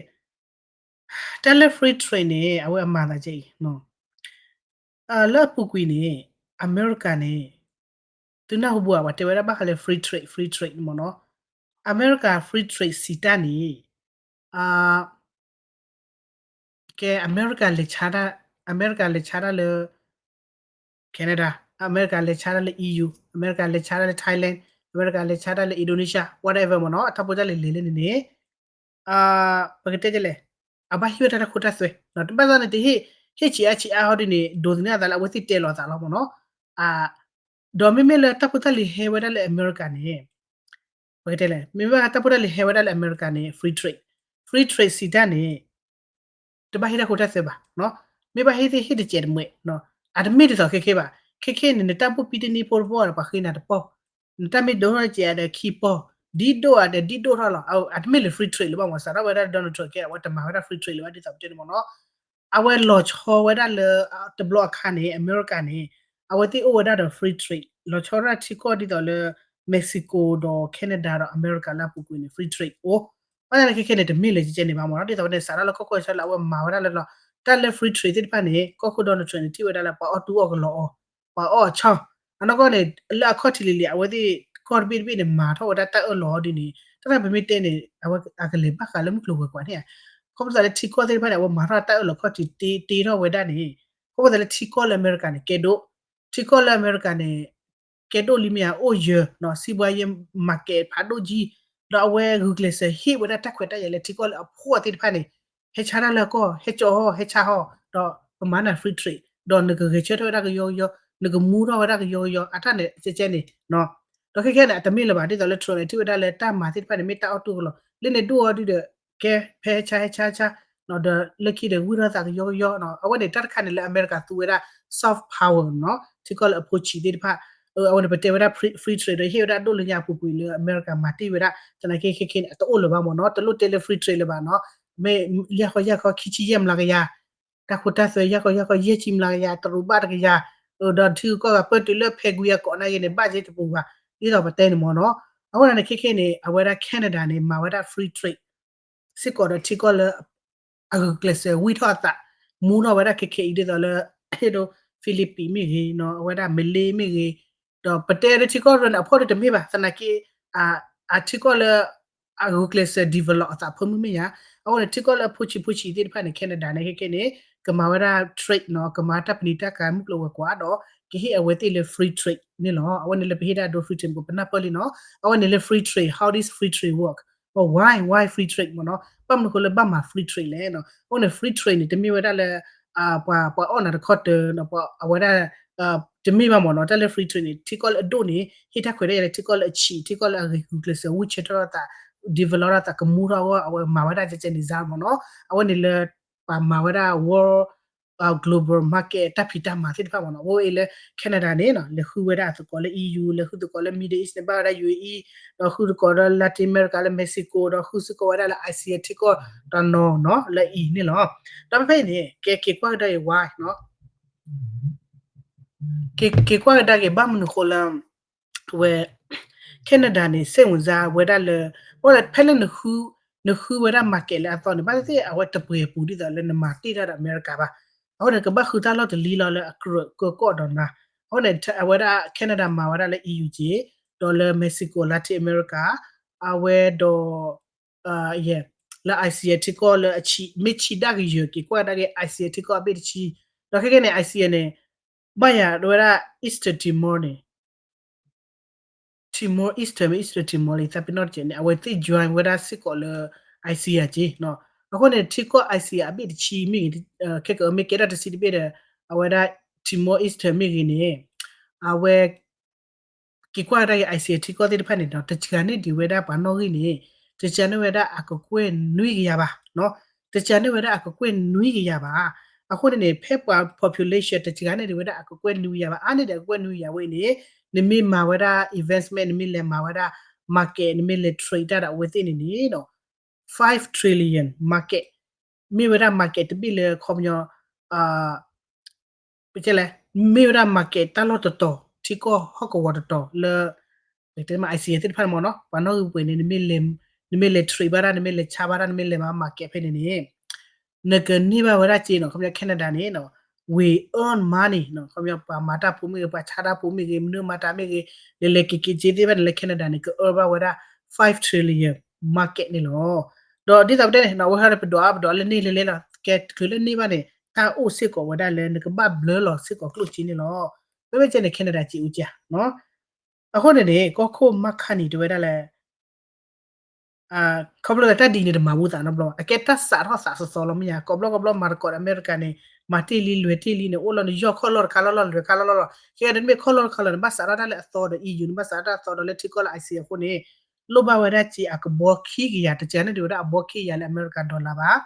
တၢ်လၢ free trade န့ၣ် အဝဲအမၤသးကဲအံၤ လၢအပူၤကွံာ်န့ၣ် အမဲရကၤန့ၣ် သုနၢ်ဟူဘူးဧါ ပှၤတဲဝဲဒၣ်ဘၣ်ဃးလၢ free trade free trade မ့ၢ်နီၤ အမဲရကၤ free trade စံးတၢ်န့ၣ် ကဲ အမဲရကၤလဲၤဆါတၢ် အမဲရကၤလဲၤဆါတၢ်လၢ Canada အမဲရကၤလဲၤဆါတၢ်လၢ EU အမဲရကၤလဲၤဆါတၢ်လၢ Thailand အမဲရကၤလဲၤဆါတၢ်လၢ Indonesia whatever မ့ၢ်နီၤ အတၢ်ဖိတၢ်လံၤလဲၤလၢန့ၣ်န့ၣ် ပကတဲဒ်လဲၣ် အဘၣ်ဟ့ၣ်ဝဲတၢ်တၢ်ခိတၢ်သွဲ တဘၣ်သးန့ၣ်တဟ့ၣ် ဟ့ၣ်ဆံးအါဆံးအါဟီဒ်န့ၣ် ဒိးသန့ၤအသးလၢအဝဲသ့ၣ်တဲလီၤသးလီၤမ့ၢ်နီၤ ဒီးမ့မ့ၢ်လၢတၢ်ဖိတၢ်လံၤဟဲဝဲဒၣ်လၢအမဲရကၤန့ၣ် ပကတဲလဲၣ် မ့မ့ၢ်တၢ်ဖိတၢ်လံၤဟဲဝဲဒၣ်လၢအမဲရကၤန့ၣ် free trade free trade စံးတၢ်န့ၣ် တဘၣ်ဟ့ၣ်တၢ်ခိတၢ်သွဲဘၣ် မ့ၢ်ဘၣ်ဟ့ၣ်သ့ၣ်ဟ့ၣ်တစဲးတမှဲး အတမ့ၢ်ဒ်သိးခဲခဲဘၣ် ခဲခဲန့ၣ် နတၢ်ဘိၣ်ပံတန့ၢ်ဖိတဘိၣ်ဒီးပှၤဃ့နၤတပီၢ် နတၢ်မ့ၢ်ဒိၣ်ထီၣ်စဲးဒီးခံပီၢ် ဒ်ဒိၣ်ဧါဒီးဒ်ဒိၣ်ထီၣ်လီၤ အတမ့ၢ်လၢ free trade လၢၤဘၣ်မ့ၢ် စးထီၣ်ဝဲဒၣ် Donald Trump ကဲ အဝဲတမၤဝဲဒၣ် free trade လၢၤဘၣ်ဒ်သိးပတဲန့ၣ်မ့ၢ်နီၤ အဝဲလီၤဆီဝဲဒၣ်လၢ တဘျီအခါန့ၣ် အမဲရကၤန့ၣ် အဝဲသ့ၣ်အိၣ်ဝဲဒၣ်ဒီး free trade လီၤဆီဝဲဒၣ်ထံကီၢ်ဒ်သိးလၢ Mexico ဒီး Canada ဒီးအမဲရကၤလၢအပူၤကွံာ်န့ၣ် free trade အိၣ် ဘၣ်ဆၣ်န့ၣ်ခဲခဲန့ၣ် တမ့ၢ်လၢကဲကဲန့ၣ်ဘၣ်မ့ၢ်နီၤ ဒ်သိးပတဲစးထီၣ်လၢကီၢ်ခိၣ်ဆၢလၢအဝဲမၤဝဲဒၣ်လၢလီၤ တၢ်လၢ free trade သ့ၣ်တဖၣ်န့ၣ် ကီၢ်ခိၣ် Donald Trump န့ၣ် ထံၣ်ဝဲဒၣ်လၢပှၤအီၣ်တူၢ်အီၣ်ကလီအီၤ ပှၤအီၣ်အဆီ အနီၢ်ကီၢ်န့ၣ် လၢအခီၣ်ထံးလံၤလံၤ အဝဲသ့ၣ်ကီၢ်တဘ့ၣ်တဘ့ၣ်န့ၣ် မၤထီၣ်ဝဲဒၣ်တၢ်အၢၣ်လီၤအီၤဒ်န့ၣ် တၢ်တၢ်ပမ့ၢ်တဲန့ၣ် အဝဲအကလဲၤဘၣ်ဃးလၢမုၢ်ကျိၤဝဲၤကွာ်န့ၣ် ခီဖျိသးလၢထံကီၢ်သ့ၣ်တဖၣ်န့ၣ် အဝဲမၤထီၣ်တၢ်အၢၣ်လီၤခီၣ်ထံးတ့ထီၣ်ဝဲဒၣ်န့ၣ် ခီဖျိသးလၢထံကီၢ်လၢအမဲရကၤန့ၣ် ကဲဒိၣ် ထံကီၢ်လၢအမဲရကၤန့ၣ် ကဲဒိၣ်လံမ့ၢ်ဧါ အိၣ်ယၢၤ စံးဘှါယဲ market ဖးဒိၣ်ကံ ဒီးအဝဲဂုာ်ကျဲးစၢးဟ့ၣ်ဝဲဒၣ်တၢ်ခွဲးတၢ်ယာ်လၢထံကီၢ်လၢအဖှီၣ်သ့ၣ်တဖၣ်န့ၣ် ဟဲဆါတၢ်လၢအကီၢ် ဟဲကၠီဟီၣ် ဟဲဆါဟီၣ် ဒီးပမၤနၤ free trade ဒီးနကဂဲၤဆၢထၢၣ်ဝဲဒၣ်ကယီကယီ နကမူထီၣ်ဝဲဒၣ်ကယီကယီ အတၢ်န့ၣ်ကဲကဲန့ၣ် ဒီးခဲခဲန့ၣ် အတမ့ၢ်လၢၤဘၣ် ဒ်သိးလၢ Trump န့ၣ် ထံၣ်ဝဲဒၣ်လၢတၢ်မၤသ့ၣ်တဖၣ်န့ၣ် မ့ၢ်တၢ်အီၣ်တူၢ်ကလီၤ လၢန့ၣ်ဒိၣ်အီၤဒုဒီး ကဲ ဖဲဟဲဆါဟဲဆါဟဲဆါ ဒီးလၢခံဒီးဝံၢ်ထီၣ်သးကယီကယီ အဝဲန့ၣ်တၢ်တခါန့ၣ်လၢအမဲရကၤသူဝဲဒၣ် soft power နီၤ ထံကီၢ်လၢအဖိဆံးသ့ၣ်တဖၣ် အဝဲန့ၣ်ပတဲဝဲဒၣ် free trade ဒီးဟ့ၣ်ဝဲဒၣ်ဒိၣ်လၢညါအပူၤကွံာ်လၢအမဲရကၤမၤတ့ၢ်ဝဲဒၣ် သနာ်က့ခဲခဲန့ၣ် အတအိၣ်လၢၤဘၣ်မ့ၢ်နီၤ တလိၣ်တဲလၢ free trade လၢၤဘၣ်နီၤ မ့ၢ်ယၢ်ဃီယၢ်ဃီခံဆံယဲၢ်မျးကယၤ တၢ်ခိတၢ်သွဲယၢ်ဃီယၢ်ဃီယဲၢ်ဆံမျးကယၤ တရူးဘၣ်တကယၤ ဒီးထံဂုၤကီၢ်ဂၤပၢၢ်တုၤလၢဖဲကွံအကိးနာ်က့န့ၣ် ဘၣ်က့တပူၤဘၣ် ဒ်သိးပတဲန့ၣ်မ့ၢ်နီၤ အဃိန့ၣ်ခဲခဲန့ၣ် အဝဲဒၣ် Canada န့ၣ် မၤဝဲဒၣ် free trade စ့ၢ်ကီးဒီးထံကီၢ်လၢ အဂုာ်ကျဲးစၢးဝံၢ်ထီၣ်အသး မူထီၣ်ဝဲဒၣ်ခဲခဲအံၤဒ်သိးလၢ Philippines မ့ၢ်ဂ့ၤ အဝဲဒၣ် Malay မ့ၢ်ဂ့ၤ ဒီးပတဲလၢထံကီၢ်ရၢန့ၣ် အဖှီၣ်ဒ်တမ့ၢ်ဘၣ် သနာ်က့ အထံကီၢ်လၢ အဂုာ်ကျဲးစၢး develop အသးဖၢမုၢ်မ့ၢ်ညါ အဃိန့ၣ် ထံကီၢ်လၢအဖိဆံးဖိဆံးသ့ၣ်တဖၣ်န့ၣ် Canada န့ၣ် ခဲခဲန့ၣ် ကမၤဝဲဒၣ် trade နီၤ ကမၤတၢ်ပနံာ်တၢ်ကၤမုၢ်ကျိၤဝဲၤကွာ်ဒီး ကဟ့ၣ်အဝဲသ့ၣ်လၢ free trade န့ၣ်လီၤ အဝဲန့ၣ်လၢပဟ့ၣ်ဒၣ်ဒိ free trade ပနၢ်ပၢၢ်လံနီၤ အဝဲန့ၣ်လၢ free trade how this free trade work why why free trade မ့ၢ်နီၤ ဘၣ်မနုၤဃိလၢဘၣ်မၤ free trade လဲၣ်နီၤ အဃိန့ၣ် free trade န့ၣ် တမ့ၢ်ဝဲဒၣ်လၢ ပှၤ ပှၤအီၣ်နၤတခီတၢၤနီၤ ပှၤအဝဲဒၣ် တမ့ၢ်ဘၣ်မ့ၢ်နီၤ တၢ်လၢ free trade န့ၣ် ထံကီၢ်လၢအဒိၣ်န့ၣ် ဟ့ၣ်တၢ်ခွဲးတၢ်ယာ်လၢထံကီၢ်လၢအဆံး ထံကီၢ်လၢအဂုာ်ကျဲးစၢးဝံၢ်ဆၢထီၣ်ထီၣ်သး develop ထီၣ်သး ကမူထီၣ်အဂီၢ် အဝဲမၤဝဲဒၣ်ကဲကဲန့ၣ်စါမ့ၢ်နီၤ အဝဲန့ၣ်လၢ ပှၤမၤဝဲဒၣ် world global market တၢ်ဖံးတၢ်မၤသ့ၣ်တဖၣ်မ့ၢ်နီၤ. အဝဲအံၤလၢ Canada န့ၣ်နီၤ လဲၤဃုဝဲဒၣ်အသကိးလၢ E U လဲၤဃုသကိးလၢ Middle East န့ၣ် ဘၣ်ဝဲဒၣ် U A E ဒီးဃုသကိးဒီး Latin America လၢ Mexico ဒီးဃုစ့ၢ်ကီးဝဲဒၣ်လၢ ASEAN ထံကီၢ်တနီၤနီၤ လၢအံၤန့ၣ်လီၤ. ဒီးဖဲဖဲအံၤန့ၣ် ကဲက့ၤကွၢ်ကဒါက့ၤဝါနီၤ က့ၤကွၢ်ကဒါက့ၤ ဘၣ်မနုၤဃိလၢ အဝဲ Canada န့ၣ် စိတ်ဝင်စား ဝဲဒၣ်လၢ အဝဲဖဲလၢ နဃုဝဲဒၣ် market လၢအသီန့ၣ် ဘၣ်သ့ၣ်သ့ၣ် အဝဲတပှဲၤပူၤဒ်သိးလၢနမၤတ့ၢ်တၢ်ဒီး America ဘၣ်. အဃိန့ၣ် ကဘၣ်ဃုတၢ်လီၢ်တလံၤလီၤလၢအကြၢးကၢကီၢ်ဒီးနၤ. အဃိန့ၣ် အဝဲဒၣ် Canada မၤဝဲဒၣ်လၢ E U က့ၤ ဒီးလၢ Mexico Latin America အဝဲဒီး ယဲ လၢ ASEAN ထံကီၢ်လၢအဆံး မ့ၢ်ဆံးဒၣ်ကယၢၤ က့ၤကွၢ်ကဒါက့ၤ ASEAN ထံကီၢ်အဘ့ၣ်တဆံ ဒီးခဲကနံၣ်န့ၣ် ASEAN န့ၣ် ဘၣ်ယၤဝဲဒၣ် Eastern Timor န့ၣ် Timor Eastern မ့ၢ် Eastern Timor လံ သးပ့ၤနီၣ်တကဲးန့ၣ် အဝဲသ့ၣ် join ဝဲဒၣ်စ့ၢ်ကီးလၢ ASEAN က့ၤနီၤ. အဃိန့ၣ် ထံကီၢ် ASEAN အဘ့ၣ်တဆံမ့ၢ်ဂ့ၤ ခဲကမ့ၢ်ကဲထီၣ်တဆံတဘ့ၣ်ဒီး အဝဲဒၣ် Timor Eastern မ့ၢ်ဂ့ၤန့ၣ် အဝဲ က့ၤကွၢ်ကဒါက့ၤ ASEAN ထံကီၢ်သ့ၣ်တဖၣ်န့ၣ်ဒီး တစှၤန့ၢ်ဒံးဝဲဒၣ်ပှၤနီၣ်ဂံၢ်န့ၣ် တစှၤန့ၢ်ဝဲဒၣ်အကကွဲၢ်နွံကယၤဘၣ်နီၤ. တစှၤန့ၢ်ဝဲဒၣ်အကကွဲၢ်နွံကယၤဘၣ်. အဃိန့ၣ်န့ၣ် ဖဲပှၤ population တစှၤန့ၢ်ဒံးဝဲဒၣ်အကကွဲၢ်နွံကယၤဘၣ် အါန့ၢ်ဒံးအကကွဲၢ်နွံကယၤဝဲအံၤန့ၣ် နမ့ၢ်မၤဝဲဒၣ် investment နမ့ၢ်လဲၤမၤဝဲဒၣ် market နမ့ၢ်လဲၤ trade တၢ်ဒီးအဝဲသ့ၣ်န့ၣ်န့ၣ် five trillion market မ့ၢ်ဝဲဒၣ် market တဘ့ၣ်လၢခီပညီ ပတဲလဲၣ် မ့ၢ်ဝဲဒၣ် market တၢ်လီၢ်တတီၤ ထံကီၢ်ဟီၣ်ကဝီၤတတီၤလၢ ပတဲမး ASEAN သ့ၣ်တဖၣ်န့ၣ်မ့ၢ်နီၤ ပှၤနီၣ်ဂံၢ်ပှဲၤန့ၣ် နမ့ၢ်လဲၤ trade ဘၣ်တၢ် နမ့ၢ်လဲၤဆါဘၣ်တၢ် နမ့ၢ်လဲၤမၤ market ဖဲန့ၣ်န့ၣ် နကန့ၢ်ဘၣ်ဝဲဒၣ်စ့နီၤ ခီပညီ Canada န့ၣ်နီၤ we earn money နီၤ ခီပညီ ပှၤမၤတၢ်ဖိမ့ၢ်ဂ့ၤ ပှၤဆါတၢ်ဖိမ့ၢ်ဂ့ၤ မနုၤမၤတၢ်မ့ၢ်ဂ့ၤ လဲၤလဲၤက့ၤက့ၤစ့သ့ၣ်တဖၣ်န့ၣ်လၢ Canada န့ၣ် က earn ဘၣ်ဝဲဒၣ် five trillion market န့ၣ်လီၤ. ဒီးဒ်သိးပတဲန့ၣ်နီၤ အဝဲဟဲဒီးပဒိးအါပဒိးအါလၢန့ၢ်လဲၤလဲၤလီၤ ကဲတချုးလၢန့ၢ်ဘၣ်န့ၣ် တၢ်အိၣ်စ့ၢ်ကီးဝဲဒၣ်လၢ နကဘၣ်ဘျၢလီၤစ့ၢ်ကီးကျိၣ်စ့န့ၣ်လီၤ. ဖဲဖဲကဲန့ၣ် Canada စ့အိၣ်ကၢ်နီၤ အဃိန့ၣ်န့ၣ် ကီၢ်ခိၣ် Mark Carney တဲဝဲဒၣ်လၢ ခီဖျိလၢတၢ်ဒ်န့ၣ်တမၤဘူးသးနီတဘျီ အကဲတၢ်စးထီၣ်သးသီသီလီၤမ့ၢ်ဧါ ကိးဘျီကိးဘျီမၤသကိးဒီးအမဲရကၤန့ၣ် မၤတ့ၢ်လံလွဲၤတ့ၢ်လံန့ၣ် အိၣ်လီၤနယီၢ်ခီၣ်လီၢ်တခါလီၢ်လီၢ်လွဲၤခါလီၢ်လီၢ်လီၤ ခဲအံၤတမ့ၢ်ခီၣ်လီၢ်တခါလီၢ်န့ၣ် ဘၣ်စးထီၣ်တၢ်လၢအသီဒီး E U န့ၣ် ဘၣ်စးထီၣ်တၢ်အသီဒီးလၢထံကီၢ်လၢ ASEAN အဃိန့ၣ် လိၣ်ဘၣ်ဝဲဒၣ်စ့အကဘီခံကယၤ တစှၤန့ၢ်ဒံးဝဲဒၣ်အဘီခံကယၤလၢအမဲရကၤ dollar ဘၣ်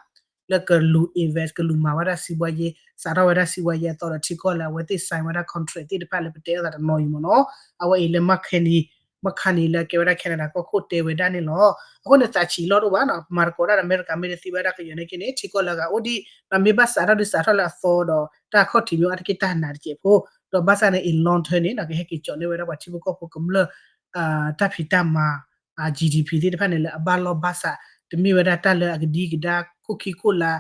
လၢကလူၤ invest ကလူၤမၤဝဲဒၣ်စံးဘှါယ့ စးထီၣ်ဝဲဒၣ်စံးဘှါယ့အသီဒီးထံကီၢ်လၢအဝဲသ့ၣ် sign ဝဲဒၣ် contract သ့ၣ်တဖၣ်လၢပတဲအသးတနီၤအံၤမ့ၢ်နီၤ အဝဲအံၤလၢ Mark Carney Mark Carney လၢအကဲဝဲဒၣ် Canada ကီၢ်ခိၣ်တဲဝဲဒၣ်န့ၣ်လီၤ. အဃိန့ၣ်သးဆံးလီၢ်တအိၣ်ဘၣ်နီၤ မၤသကိးတၢ်ဒီးအမဲရကၤမ့ၢ်တသ့ဘၣ်ဒၣ်ကယီၤန့ၣ်က့န့ၣ် ထံကီၢ်လၢအဂၤအိၣ်ဒံး ဒီးမ့ၢ်ဘၣ်စးထီၣ်ဒုးစးထီၣ်လၢအသီဒီး တၢ်ခီၣ်ထံးမ့ၢ်အိၣ်အါတက့ၢ်တၢ်နာ်တကဲးဖိ ဒီးဘၣ်ဆၣ်န့ၣ် in long term န့ၣ်နီၤ ကဟဲက့ၤကၠီးန့ၢ်ဝဲဒၣ်ပှၤထံဖိကီၢ်ဖိကမျၢၢ် တၢ်ဖံးတၢ်မၤ G D P သ့ၣ်တဖၣ်န့ၣ်လၢအဘၣ်လီၢ်ဘၣ်စး တမ့ၢ်ဝဲဒၣ်တၢ်လၢအကဒံကဒါခိၣ်ခံခိၣ်လါ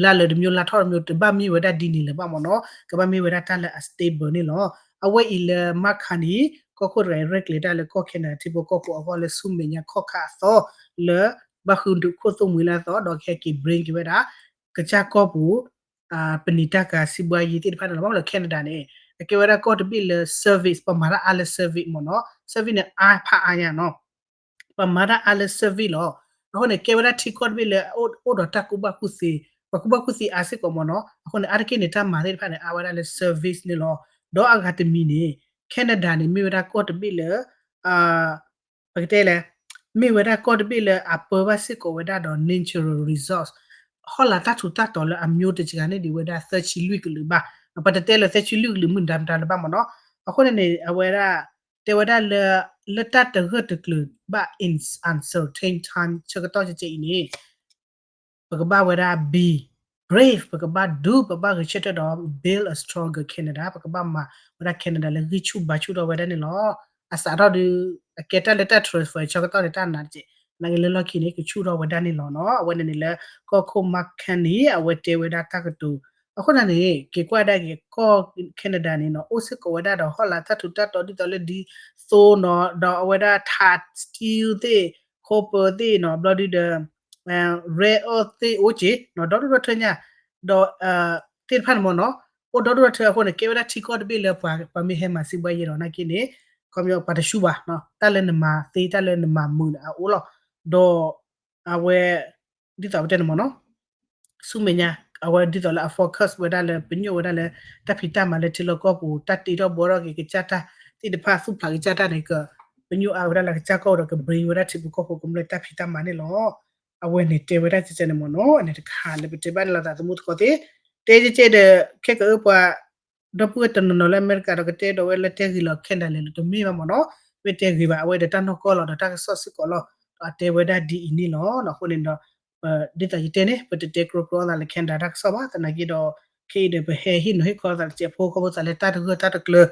လါလၢာ်တမံၤလါထီၣ်တမံၤ တဘၣ်မ့ၢ်ဝဲဒၣ်ဒ်န့ၣ်လၢၤဘၣ်မ့ၢ်နီၤ ကဘၣ်မ့ၢ်ဝဲဒၣ်တၢ်လၢအ stable န့ၣ်လီၤ. အဝဲအံၤလၢ Mark Carney ကီၢ်ခိၣ်တဂၤအံၤ ရဲၣ်ကျဲၤတၢ်လၢကီၢ် Canada ထံဖိကီၢ်ဖိအဂီၢ်လၢဆူမဲာ်ညါခီၣ်ခါအသီ လၢဘၣ်ဃုဒုးခိၣ်သိၣ်မှံၤလၢအသီ ဒီးကဟဲက့ၤ bring က့ၤဝဲဒၣ် ကစၢ်ကီၢ်ပူၤ ပနံာ်တၢ်ကၤစံးဘှါယ့သ့ၣ်တဖၣ်န့ၣ်လီၤ. ဘၣ်မနုၤလၢ Canada န့ၣ် အကဲဝဲဒၣ်ကီၢ်တဘ့ၣ်လၢ service ပှၤမၤတၢ်အါလၢ service မ့ၢ်နီၤ service န့ၣ်အါဖးအါညါနီၤ ပှၤမၤတၢ်အါလၢ service လီၤ. အဃိန့ၣ် ကဲဝဲဒၣ်ထံကီၢ်တဘ့ၣ်လၢ အိၣ်ဒီးတၢ်ကူၣ်ဘၣ်ကူၣ်သ့ ပှၤကူၣ်ဘၣ်ကူၣ်သ့အါစ့ၢ်ကီးမ့ၢ်နီၤ အဃိန့ၣ် အါတက့ၢ်န့ၣ် တၢ်မၤသ့ၣ်တဖၣ်န့ၣ် အါဝဲဒၣ်လၢ service န့ၣ်လီၤ. ဒီးအဂၤတမံၤန့ၣ် Canada န့ၣ် မ့ၢ်ဝဲဒၣ်ကီၢ်တဘ့ၣ်လၢ ပကတဲလဲၣ် မ့ၢ်ဝဲဒၣ်ကီၢ်တဘ့ၣ်လၢအပၢဘၣ်စ့ၢ်ကီးဝဲဒၣ်ဒီး natural resource ဟီၣ်လာ်တၢ်ထူးတၢ်တီၤလၢအမျိုးတစှၤန့ၢ်ဒံးဝဲဒၣ်သၢဆံလွံၢ်ကလုာ်ဘၣ်. ပတတဲလၢသၢဆံလွံၢ်ကလုာ်မုၢ်နံၤမတၤလၢၤဘၣ်မ့ၢ်နီၤ. အဃိန့ၣ်န့ၣ် အဝဲဒၣ် တဲဝဲဒၣ်လၢ လၢတၢ်တဂၢၢ်တကျၢၤဘၣ် in uncertain time ဆၢကတီၢ်ကဲကဲအံၤန့ၣ် ပကဘၣ်ဝဲဒၣ် be brave ပကဘၣ် do ပကဘၣ်ဂဲၤဆၢထၢၣ်ဒီး build a stronger Canada ပကဘၣ်မၤဝဲဒၣ် Canada လၢဂံၢ်ဆူၣ်ဘါဆူၣ်ထီၣ်ဝဲဒၣ်န့ၣ်လီၤ. အစးထီၣ်ဒုး အကဲတၢ်လၢတၢ် transfer ဆၢကတီၢ်န့ၣ် တၢ်နာ်တကဲး နာ်က့လၢလီၢ်ခံန့ၣ် ကဆူၣ်ထီၣ်ဝဲဒၣ်န့ၣ်လီၤနီၤ. အဝဲန့ၣ်န့ၣ်လၢ ကီၢ်ခိၣ် Mark Carney အဝဲတဲဝဲဒၣ်တၢ်ကတိၤ အဃိသတးန့ၣ် က့ၤကွၢ်ဒၣ်က့ၤ ကီၢ် Canada န့ၣ်နီၤ အိၣ်စ့ၢ်ကီးဝဲဒၣ်ဒီးဟီၣ်လာ်တၢ်ထူးတၢ်တီၤဒ်သိးလၢဒ်သိးနီၤ ဒီးအဝဲဒၣ်ထး steel သ့ၣ် copper သ့ၣ်နီၤ ဘျီဒုဒီး rare earth သ့ၣ်အိၣ်က့ၤနီၤ ဒီဒူၣ်ဒီထၢညါ ဒီး သ့ၣ်တဖၣ်န့ၣ်မ့ၢ်နီၤ အိၣ်ဒီဒူၣ်ဒီထၢအဃိန့ၣ် ကဲဝဲဒၣ်ထံကီၢ်တဘ့ၣ်လၢပှၤ ပှၤမ့ၢ်ဟဲမၤစံးဘှါယဲဒီးနာ်က့န့ၣ် ခီပညီပှၤတဆူၣ်ဘၣ်နီၤ တၢ်လၢနမၤသ့ တၢ်လၢနမၤမုာ်န့ၣ်အအိၣ်လီၤ. ဒီး အဝဲ ဒ်သိးပတဲန့ၣ်မ့ၢ်နီၤ ဆူမဲာ်ညါ အဝဲဒ်သိးလၢအ focus ဝဲဒၣ်လၢ ပညိၣ်ဝဲဒၣ်လၢ တၢ်ဖံးတၢ်မၤလၢထံလီၢ်ကီၢ်ပူၤ တၢ်တ့ထီၣ်ဘှီထီၣ်က့ၤကစၢ်တၢ်သ့ၣ်တဖၣ် သူၣ်ဖျးကစၢ်တၢ်န့ၣ် ကပညိၣ်အါဝဲဒၣ်လၢကစၢ်ကီၢ်ဒီးက bring ဝဲဒၣ်ထံဖိကီၢ်ဖိကမျၢၢ်တၢ်ဖံးတၢ်မၤန့ၣ်လီၤ. အဝဲန့ၣ်တဲဝဲဒၣ်ကဲကဲန့ၣ်မ့ၢ်နီၤ အန့ၣ်တခါလၢပတဲဘၣ်န့ၣ်လီၤသးသမူသကိးသ့ၣ် တဲကဲကဲဒီး ခဲကအၢပှၤ ဒီပုၢ်ဝဲၢ်တနီၤနီၤလၢအမဲရကၤဒီးကတဲဒီးဝဲလၢတဲဂ့ၤလီၤ Canada လဲၣ်လီၤ တမ့ၢ်ဘၣ်မ့ၢ်နီၤ, မ့ၢ်တဲဂ့ၤဘၣ် အဝဲဒီးတၢ်နီၢ်ကီၢ်လီၤဒီးတၢ်ကစီၣ်စ့ၢ်ကီးလီၤ, ဒီးအတဲဝဲဒၣ်ဒ်အံၤန့ၣ်လီၤ. အဃိန့ၣ်ဒီး ဒ်သိးယတဲန့ၣ် ပတတဲကြီကြီသးလၢ Canada တၢ်ကစီၣ်ဘၣ် သနာ်က့ဒီး ခဲအံၤဒီးပဟဲဟ့ၣ်နီၤဟ့ၣ်ခီသးတစဲးဖိ ခီဖျိသးလၢတၢ်တဂၢၢ်တၢ်တကျၢၤ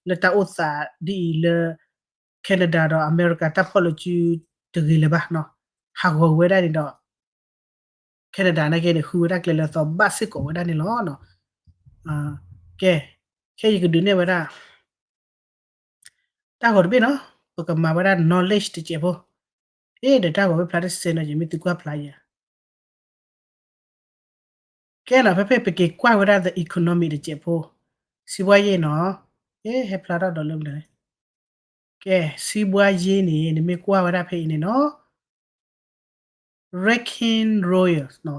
လၢတၢ်အိၣ်သးဒ်အံၤလၢ Canada ဒီးအမဲရကၤတၢ်ဖီၣ်လိာ်စုတဂ့ၤလၢၤဘၣ်နီၤ, ဟးဂီၤဝဲဒၣ်န့ၣ်ဒီး Canada နာ်က့န့ၣ် ဃုဝဲဒၣ်ကျဲလၢအသီဘၣ်စ့ၢ်ကီးဝဲဒၣ်န့ၣ်လီၤ. ကဲ, ခဲအံၤယကဒုးနဲၣ်ဝဲဒၣ် တၢ်ဂီၤတဘ့ၣ်နီၤ, ပကမၤဝဲဒၣ် knowledge တစဲးဖိ, အ့ဒီးတၢ်ဂီၤဝဲဖျါတစဲးနီၤ ယမ့ၢ်သုကွၢ်ဖျါယဲ ကဲနီၤ ဖဲဖဲပက့ၤကွၢ်ဝဲဒၣ် the economy တစဲးဖိ, စီးပွားရေးနီၤ, ဟဲဖျါထီၣ်ဒီးလၢမနုၤလဲၣ်, ကဲ စီးပွားရေးန့ၣ် နမ့ၢ်ကွၢ်ဝဲဒၣ်ဖဲအံၤန့ၣ်နီၤ Ranking Royal နီၤ,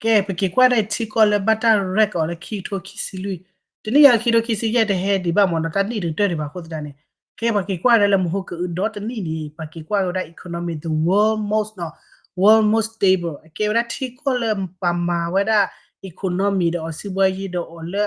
ကဲ ပက့ၤကွၢ်ဒၣ်ထံကီၢ်လၢဘၣ်တၢ် rank အီၤလၢခံကထိခံဆံလွံၢ်, တနံၣ်ညါခံကထိခံဆံယဲၢ်တဟဲဒံးဘၣ်မ့ၢ်နီၤ, တၢ်နံၣ်တကတၢၢ်ဒံးဘၣ်အဃိသတးန့ၣ်, ကဲပှၤက့ၤကွၢ်ဒၣ်လၢမဟိကအုးဒီတနံၣ်န့ၣ် ပှၤက့ၤကွၢ်ဝဲဒၣ် economy the world most နီၤ, world most stable အကဲဝဲဒၣ်ထံကီၢ်လၢပှၤမၤဝဲဒၣ် economy ဒီးအီၤ စီးပွားရေး ဒီးအီၤလၢ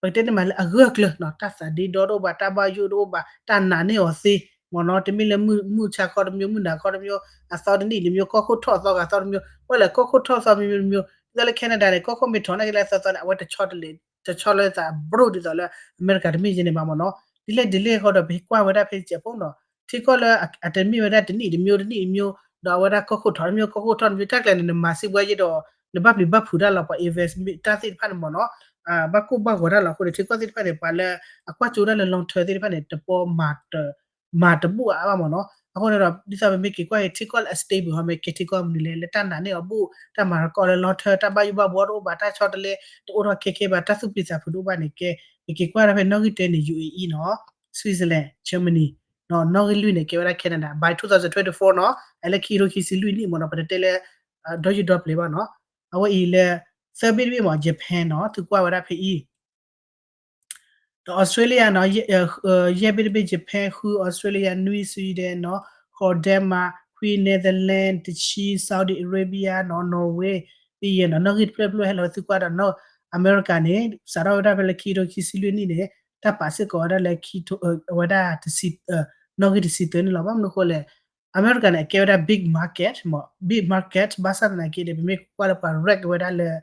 ပကတဲန့ၣ်မးလၢအဂၢၢ်ကျၢၤနီၤ, တၢ်သးဒ့ဒီတအိၣ်ဘၣ်, တၢ်ဘၣ်ယိၣ်တအိၣ်ဘၣ်, တၢ်နာ်န့ၢ်အီၤသ့, မ့ၢ်နီၤ, တမ့ၢ်လၢမုၢ်ဆါခီတမံၤ မုၢ်နၤခီတမံၤ, အသီတနံၣ်တမံၤ ကီၢ်ခိၣ်ထီၣ်အသီဂၤသီတမံၤ, ဝဲလၢကီၢ်ခိၣ်ထီၣ်သီမံၤမံၤတမံၤ, ဒ်သိးလၢ Canada န့ၣ် ကီၢ်ခိၣ်မ့ၢ်ထီၣ်နာ်က့လၢအသီသီန့ၣ် အဝဲတဆီတလဲ, တဆီလၢသးဘြိၣ်ဒ်သိးလၢ အမဲရကၤတမ့ၢ်ယဲန့ၣ်ဘၣ်မ့ၢ်နီၤ, ဒ်လဲၣ်ဒ်လဲၣ်ဃီဒီး ပဟဲကွၢ်ဝဲဒၣ်ဖဲစဲးဖိနီၤ, ထံကီၢ်လၢအတမ့ၢ်ဝဲဒၣ်တနံၣ်တမံၤတနံၣ်တမံၤ, ဒီးအဝဲဒၣ်ကီၢ်ခိၣ်ထီၣ်တမံၤ ကီၢ်ခိၣ်ထီၣ်တမံၤ တၢ်ကျဲၤန့ၣ် နမၤစံးဘှါယ့ဒီး နဘၣ်ပျံၤဘၣ်ဖုးတၢ်လီၤ ပှၤ invest တၢ်သ့ၣ်တဖၣ်န့ၣ်မ့ၢ်နီၤ, ဘၣ်ကိၢ်ဘၣ်ဂီၤတၢ်လီၤအဃိန့ၣ် ထံကီၢ်သ့ၣ်တဖၣ်န့ၣ် ပှၤလၢအကွၢ်ကၠိတၢ်လၢ long term သ့ၣ်တဖၣ်န့ၣ် တပီမၤတဘူၣ်အါဘၣ်မ့ၢ်နီၤ, အဃိန့ၣ်ဒီး ဒ်သိးပမ့ၢ်က့ၤကွၢ်က့ၤ ထံကီၢ်လၢအ stable ဟီ မ့ၢ်ကဲထံကီၢ်မနုၤလဲၣ် လၢတၢ်နာ်န့ၢ်အီၤဘူၣ် တၢ်မၤရကီၢ်လၢ long term တၢ်ဘၣ်ယိၣ်ဘၣ်ဘှီတအိၣ်ဘၣ် တၢ်ဆီတလဲ တအိၣ်ထီၣ်ခဲခဲဘၣ် တၢ်သူၣ်ပျံၤသးဖုးတအိၣ်ဘၣ်န့ၣ် ကဲ ပက့ၤကွၢ်ဒၣ်ဖဲနီၣ်ဂံၢ်တၢန့ၣ် ယူၢ်အ့အံၤ နီၤ, Switzerland, Germany, နီၣ်ဂံၢ်လွံၢ်န့ၣ် ကဲဝဲဒၣ် Canada by twenty twenty-four နီၤ, အလၢခံကထိခံဆံလွံၢ်နံၣ်မ့ၢ်နီၤ ပတတဲလၢ ဒီယုၢ်ဒီပျဲၤဘၣ်နီၤ, အဝဲအံၤလၢ သၢဘ့ၣ်တဘ့ၣ်မ့ၢ် Japan နီၤ သုကွၢ်ဝဲဒၣ်ဖဲအံၤ ဒီး Australia နီၤ, ယဲၢ်ဘ့ၣ်တဘ့ၣ် Japan ဃု Australia နွံ Sweden နီၤ, ဃိး Denmark ခွံ Netherlands တဆံ Saudi Arabia နီၤ, Norway ပယဲၢ်နီၤ, နီၣ်ဂံၢ်တဖျၢၣ်ဖျၢၣ်ဟဲလီၤသုကွၢ်ဒီးနီၤ, အမဲရကၤန့ၣ် စးထီၣ်ဝဲဒၣ်ဖဲလၢခံကထိခံဆံလွံၢ်နံၣ်န့ၣ် တၢ်ပာ်စ့ၢ်ကီးဝဲဒၣ်လၢ အဝဲဒၣ် နီၣ်ဂံၢ်တဆံသၢန့ၣ်လီၤ. ဘၣ်မနုၤအဃိလဲၣ်, အမဲရကၤန့ၣ် အကဲဝဲဒၣ် big market မ့ၢ် big market ဘၣ်ဆၣ်သနာ်က့ဒီး ပမ့ၢ်ကွၢ်လၢပှၤ rank ဝဲဒၣ်လၢ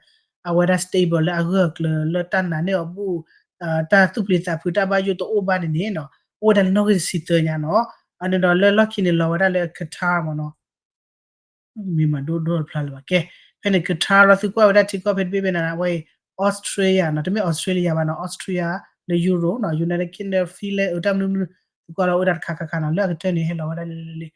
အဝဲဒၣ် stable လၢအဂၢၢ်အကျၢၤလၢတၢ်နာ်န့ၢ်အီၤဘူၣ် တၢ်သူၣ်ပျံၤသးဖုးတၢ်ဘၣ်ယိၣ်တအိၣ်ဘၣ်န့ၣ်န့ၣ်နီၤ, အိၣ်ဝဲဒၣ်လၢနီၣ်ဂံၢ်တဆံသၢညါနီၤ, အန့ၣ်ဒီးလၢလီၢ်ခံန့ၣ်လီၤဝဲဒၣ်လၢ Qatar မ့ၢ်နီၤ မ့ၢ်မၤဒိၣ်ဒိၣ်တဖျါလၢၤဘၣ်. ကဲ, ဖဲန့ၣ် Qatar လီၤသုကွၢ်ဝဲဒၣ်ထံကီၢ်ဖဲတဘ့ၣ်ဘ့ၣ်န့ၣ် အဝဲအံၤ Austria နီၤ, တမ့ၢ် Australia ဘၣ်နီၤ, Austria လၢ Europe နီၤ, United Kingdom, Finland အတၢ်မနုၤမနုၤ သုကွၢ်လီၤအိၣ်ဝဲဒၣ်တခါခါခါနီၤ, လၢအကတၢၢ်န့ၣ် ဟဲလီၤဝဲဒၣ်လၢ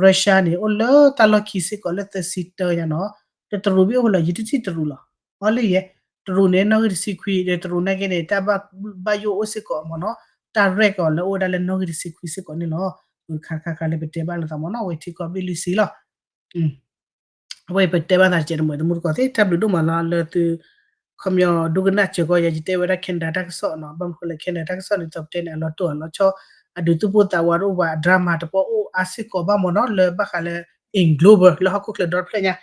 Russia န့ၣ် အိၣ်လၢတၢ်လီၢ်ခံစ့ၢ်ကီးလၢသၢဆံတၢညါနီၤ, ဒီးတရူးဘ့ၣ်အိၣ်လီၤ ယတထံၣ်တရူးလီၤ, အီလၢယဲ, တရူးန့ၣ် နီၣ်ဂံၢ်တဆံခွံ, ဒီးတရူးနာ်က့န့ၣ် တၢ်ဘၣ်ယိၣ်အိၣ်စ့ၢ်ကီးမ့ၢ်နီၤ, တၢ် rank အီၤလၢအိၣ်ဝဲဒၣ်လၢနီၣ်ဂံၢ်တဆံခွံစ့ၢ်ကီးန့ၣ်လီၤ. ခါခါခါလၢပတဲဘၣ်လိာ်သးမ့ၢ်နီၤ, အဝဲထံကီၢ်ဘ့ၣ်လွံၢ်ဆံလီၤ. အဝဲအံၤပတဲဘၣ်သးတကဲးတမှဲးတမူတကိးသ့ၣ် တၢ်ဘျုးဒိၣ်မးလီၤလၢသု ခီပညီဒိကနၣ်စၢၤကီးယၤ ယတဲဝဲဒၣ် Canada တၢ်ကစီၣ်နီၤ, ဘၣ်မနုၤဃိလဲၣ် Canada တၢ်ကစီၣ်န့ၣ် သိးပတဲန့ၣ် အလီၤတိၢ်အလီၤဆီ, အဒုးသူၣ်ပိၢ်သးဝးတအိၣ်ဘၣ်, အ drama တပီၢ်အိၣ်အါစ့ၢ်ကီးဘၣ်မ့ၢ်နီၤ, လၢဘၣ်ဃးလၢ in global လၢဟီၣ်ခိၣ်ချၢဒီတဖျၢၣ်ညါ,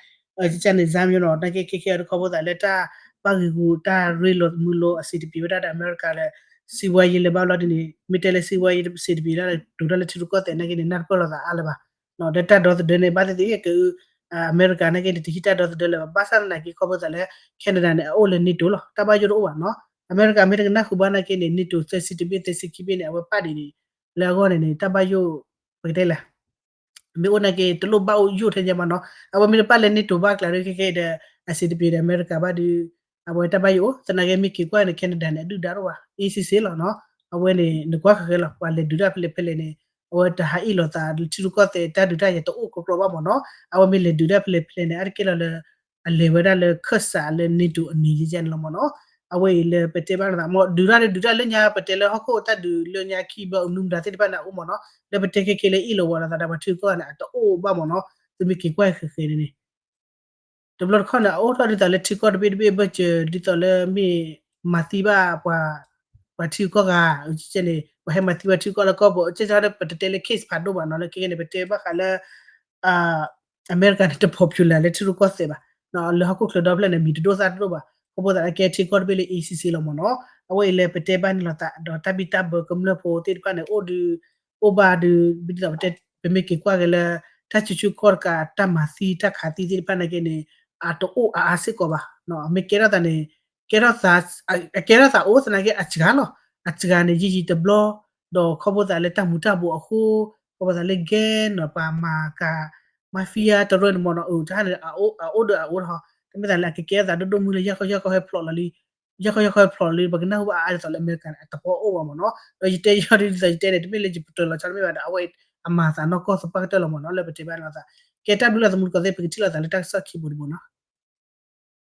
ကန့ၣ် ဇာမျိုးနီၤ, နာ်က့ခဲခဲအံၤတခီဖိသးလၢတၢ်ဘၣ်ဂ့ၤဂူာ် တၢ်ရ့လိာ်မုာ်လိာ်အစံးတပံၤဝဲဒၣ်ဒီးအမဲရကၤလၢ စံးဝဲယဲလၢဘၣ်ဘျီဒ်န့ၣ် မ့ၢ်တဲလၢစံးဝဲယဲစံးတပံၤဒၣ် တုၤဒၣ်လၢထံရူၢ်ကီၢ်သဲးနာ်က့န့ၣ် နၢ်တပၢၢ်လိာ်သးအါလၢၤဘၣ် ဒီးတၢ်ဒီသဒၢန့ၣ် ဘၣ်သ့ၣ်သ့ၣ်က အမဲရကၤနာ်က့န့ၣ် တဟံးတၢ်ဒီသဒၢလၢၤဘၣ်, ဘၣ်ဆၣ်သနာ်က့ခီဖျိသးလၢ Canada န့ၣ် အအိၣ်လၢ NATO လီၤ, တၢ်ဘၣ်ယိၣ်တအိၣ်ဘၣ်နီၤ. အမဲရကၤမ့ၢ်တကနၣ်ဃုာ်ဘၣ်နာ်က့န့ၣ် NATO သၢဆံတဘ့ၣ် သၢဆံခံဘ့ၣ်န့ၣ် အဝဲပာ်ဒ်န့ၣ် လၢအဂီၢ်န့ၣ်န့ၣ် တၢ်ဘၣ်ယိၣ် ပကတဲလဲၣ် မ့ၢ်အိၣ်နာ်က့ တလိၣ်ဘၣ်အိၣ်ယိၣ်ထဲညါဘၣ်နီၤ. အဝဲမ့ၢ်တပာ်လၢ NATO ဘၣ်ကျါဒီး ခဲခဲဒီး အစံးတပံၤဒီး အမဲရကၤဘၣ်ဒီး အဝဲတၢ်ဘၣ်ယိၣ်အိၣ်, သနာ်က့မ့ၢ်က့ၤကွၢ်န့ၣ် Canada န့ၣ် အဒုၣ်ဒါတအိၣ်ဘၣ်, အ့စ့စ့လီၤနီၤ. အဝဲန့ၣ် နကွၢ်ဃဲၤဃဲၤလီၤ, ပှၤလဲၤဒုးတၢ်ဖဲလဲၣ်ဖဲလဲၣ်န့ၣ် အဝဲတဟးအ့ၣ်လိာ်သး ထံရူၢ်ကီၢ်သဲးတၢ်ဒုးတၢ်ယၤတအိၣ်ကြီကြီဘၣ်မ့ၢ်နီၤ. အဝဲမ့ၢ်လဲၤဒုးတၢ်ဖဲလဲၣ်ဖဲလဲၣ်န့ၣ် အါတက့ၢ်လီၤလၢ အလဲၤဝဲဒၣ်လၢခၢၣ်စးလၢ NATO အနံၤယဲယဲန့ၣ်လီၤမ့ၢ်နီၤ. အဝဲအံၤလၢပတဲဘၣ်လိာ်သး မ့ၢ်ဒုးတၢ်လၢဒုးတၢ်လၢညါ ပတဲလၢဟီၣ်ခိၣ်တၢ်ဒုးလၢညါခံဘျီအမနုၤမတၤသ့ၣ်တဖၣ်န့ၣ် အအိၣ်မ့ၢ်နီၤ. လၢပတဲခဲခဲလၢအ့ၣ်လိာ်ဝီလိာ်သးဒီးပှၤထံရူၢ်ကီၢ်န့ၣ် အတအိၣ်ဘၣ်မ့ၢ်နီၤ. သုမ့ၢ်က့ၤကွၢ်ဃဲၤဃဲၤန့ၣ်န့ၣ် တဘျီတခီၣ်န့ၣ် အအိၣ်ထီၣ်ဒ်သိးလၢထံကီၢ်တဘ့ၣ်တဘ့ၣ်ဘၢၣ်စၢၤ ဒ်သိးလၢမ့ၢ်မၤသံဘၣ်ပှၤ ပှၤထံကီၢ်ဂၤ န့ၣ် ပှၤဟဲမၤသံပှၤထံကီၢ်လၢကီၢ်ပူၤ ကဲကဲဒီး ပတတဲလၢ case ဖးဒိၣ်ဘၣ်နီၤ လၢခဲကဲန့ၣ် ပတဲဘၣ်ဃးလၢ အမဲရကၤန့ၣ် တ popular လၢထံရူၢ်ကီၢ်သဲးဘၣ် လၢဟီၣ်ခိၣ်ချၢဒီဖျၢၣ်န့ၣ် မံၤတဒိၣ်သၣ်တဒိၣ်ဘၣ်. ခီဖျိသးလၢကဲထံကီၢ်တဘ့ၣ်လၢ A C C လီၤမ့ၢ်နီၤ. အဝဲအံၤလၢပတဲဘၣ်န့ၣ်လိာ်သး ဒီးတၢ်ဘံၣ်တၢ်ဘၢကမျၢၢ်ဖိသ့ၣ်တဖၣ်န့ၣ် အိၣ်ဒီး အိၣ်ဘၣ်ဒီး ဒ်သိးပတဲ ပမ့ၢ်က့ၤကွၢ်က့ၤလၢ တၢ်စုဆူၣ်ခီၣ်တကး တၢ်မၤသံတၢ်ခးသံသ့ၣ်တဖၣ်နာ်က့န့ၣ် အတအိၣ်အါအါစ့ၢ်ကီးဘၣ်. မ့ၢ်ကဲထီၣ်သးန့ၣ် ကဲထီၣ်သး အကဲထီၣ်သးအိၣ်သနာ်က့အစှၤလီၤ. အစှၤန့ၣ် ယံာ်ယံာ်တဘျီ ဒီးခီဖျိသးလၢတၢ်မူၤတၢ်ဘှီးအဃိ ခီဖျိသးလၢ gang နီၤ ပှၤမၤကၤ mafia တရၢန့ၣ်မ့ၢ်နီၤ အတၢ်န့ၣ် အအိၣ်ဒီးအအိၣ်ထီၣ် တမ့ၢ်သးလၢအကကဲထီၣ်သးဒိၣ်ဒိၣ်မုၢ်လၢယၢ်ခီယၢ်ခီဟဲဖျိးလီၤလံ ယၢ်ခီယၢ်ခီဟဲဖျိးလီၤလံ ပကနၢ်ဟူဘၣ်အါအါဒ်သိးလၢအမဲရကၤန့ၣ် အတပီၢ်အိၣ်ဘၣ်မ့ၢ်နီၤ. ဒီးယတဲယီၤဒ်သိးယတဲန့ၣ် တမ့ၢ်လၢယပတြၢၤလီၤဆီတမ့ၢ်ဘၣ်ဒီး အဝဲအံၤအမၤသးနီၢ်ကီၢ်သပှၢ်ကတၢၢ်လီၤမ့ၢ်နီၤ လၢပတဲဘၣ်န့ၣ်လီၤသး. ကဲတၢ်ဘျုးလီၤသမူတကိးသ့ၣ် ပကထံၣ်လိာ်သးလၢတၢ်ကစီၣ်ခံဘိတဘိနီၤ.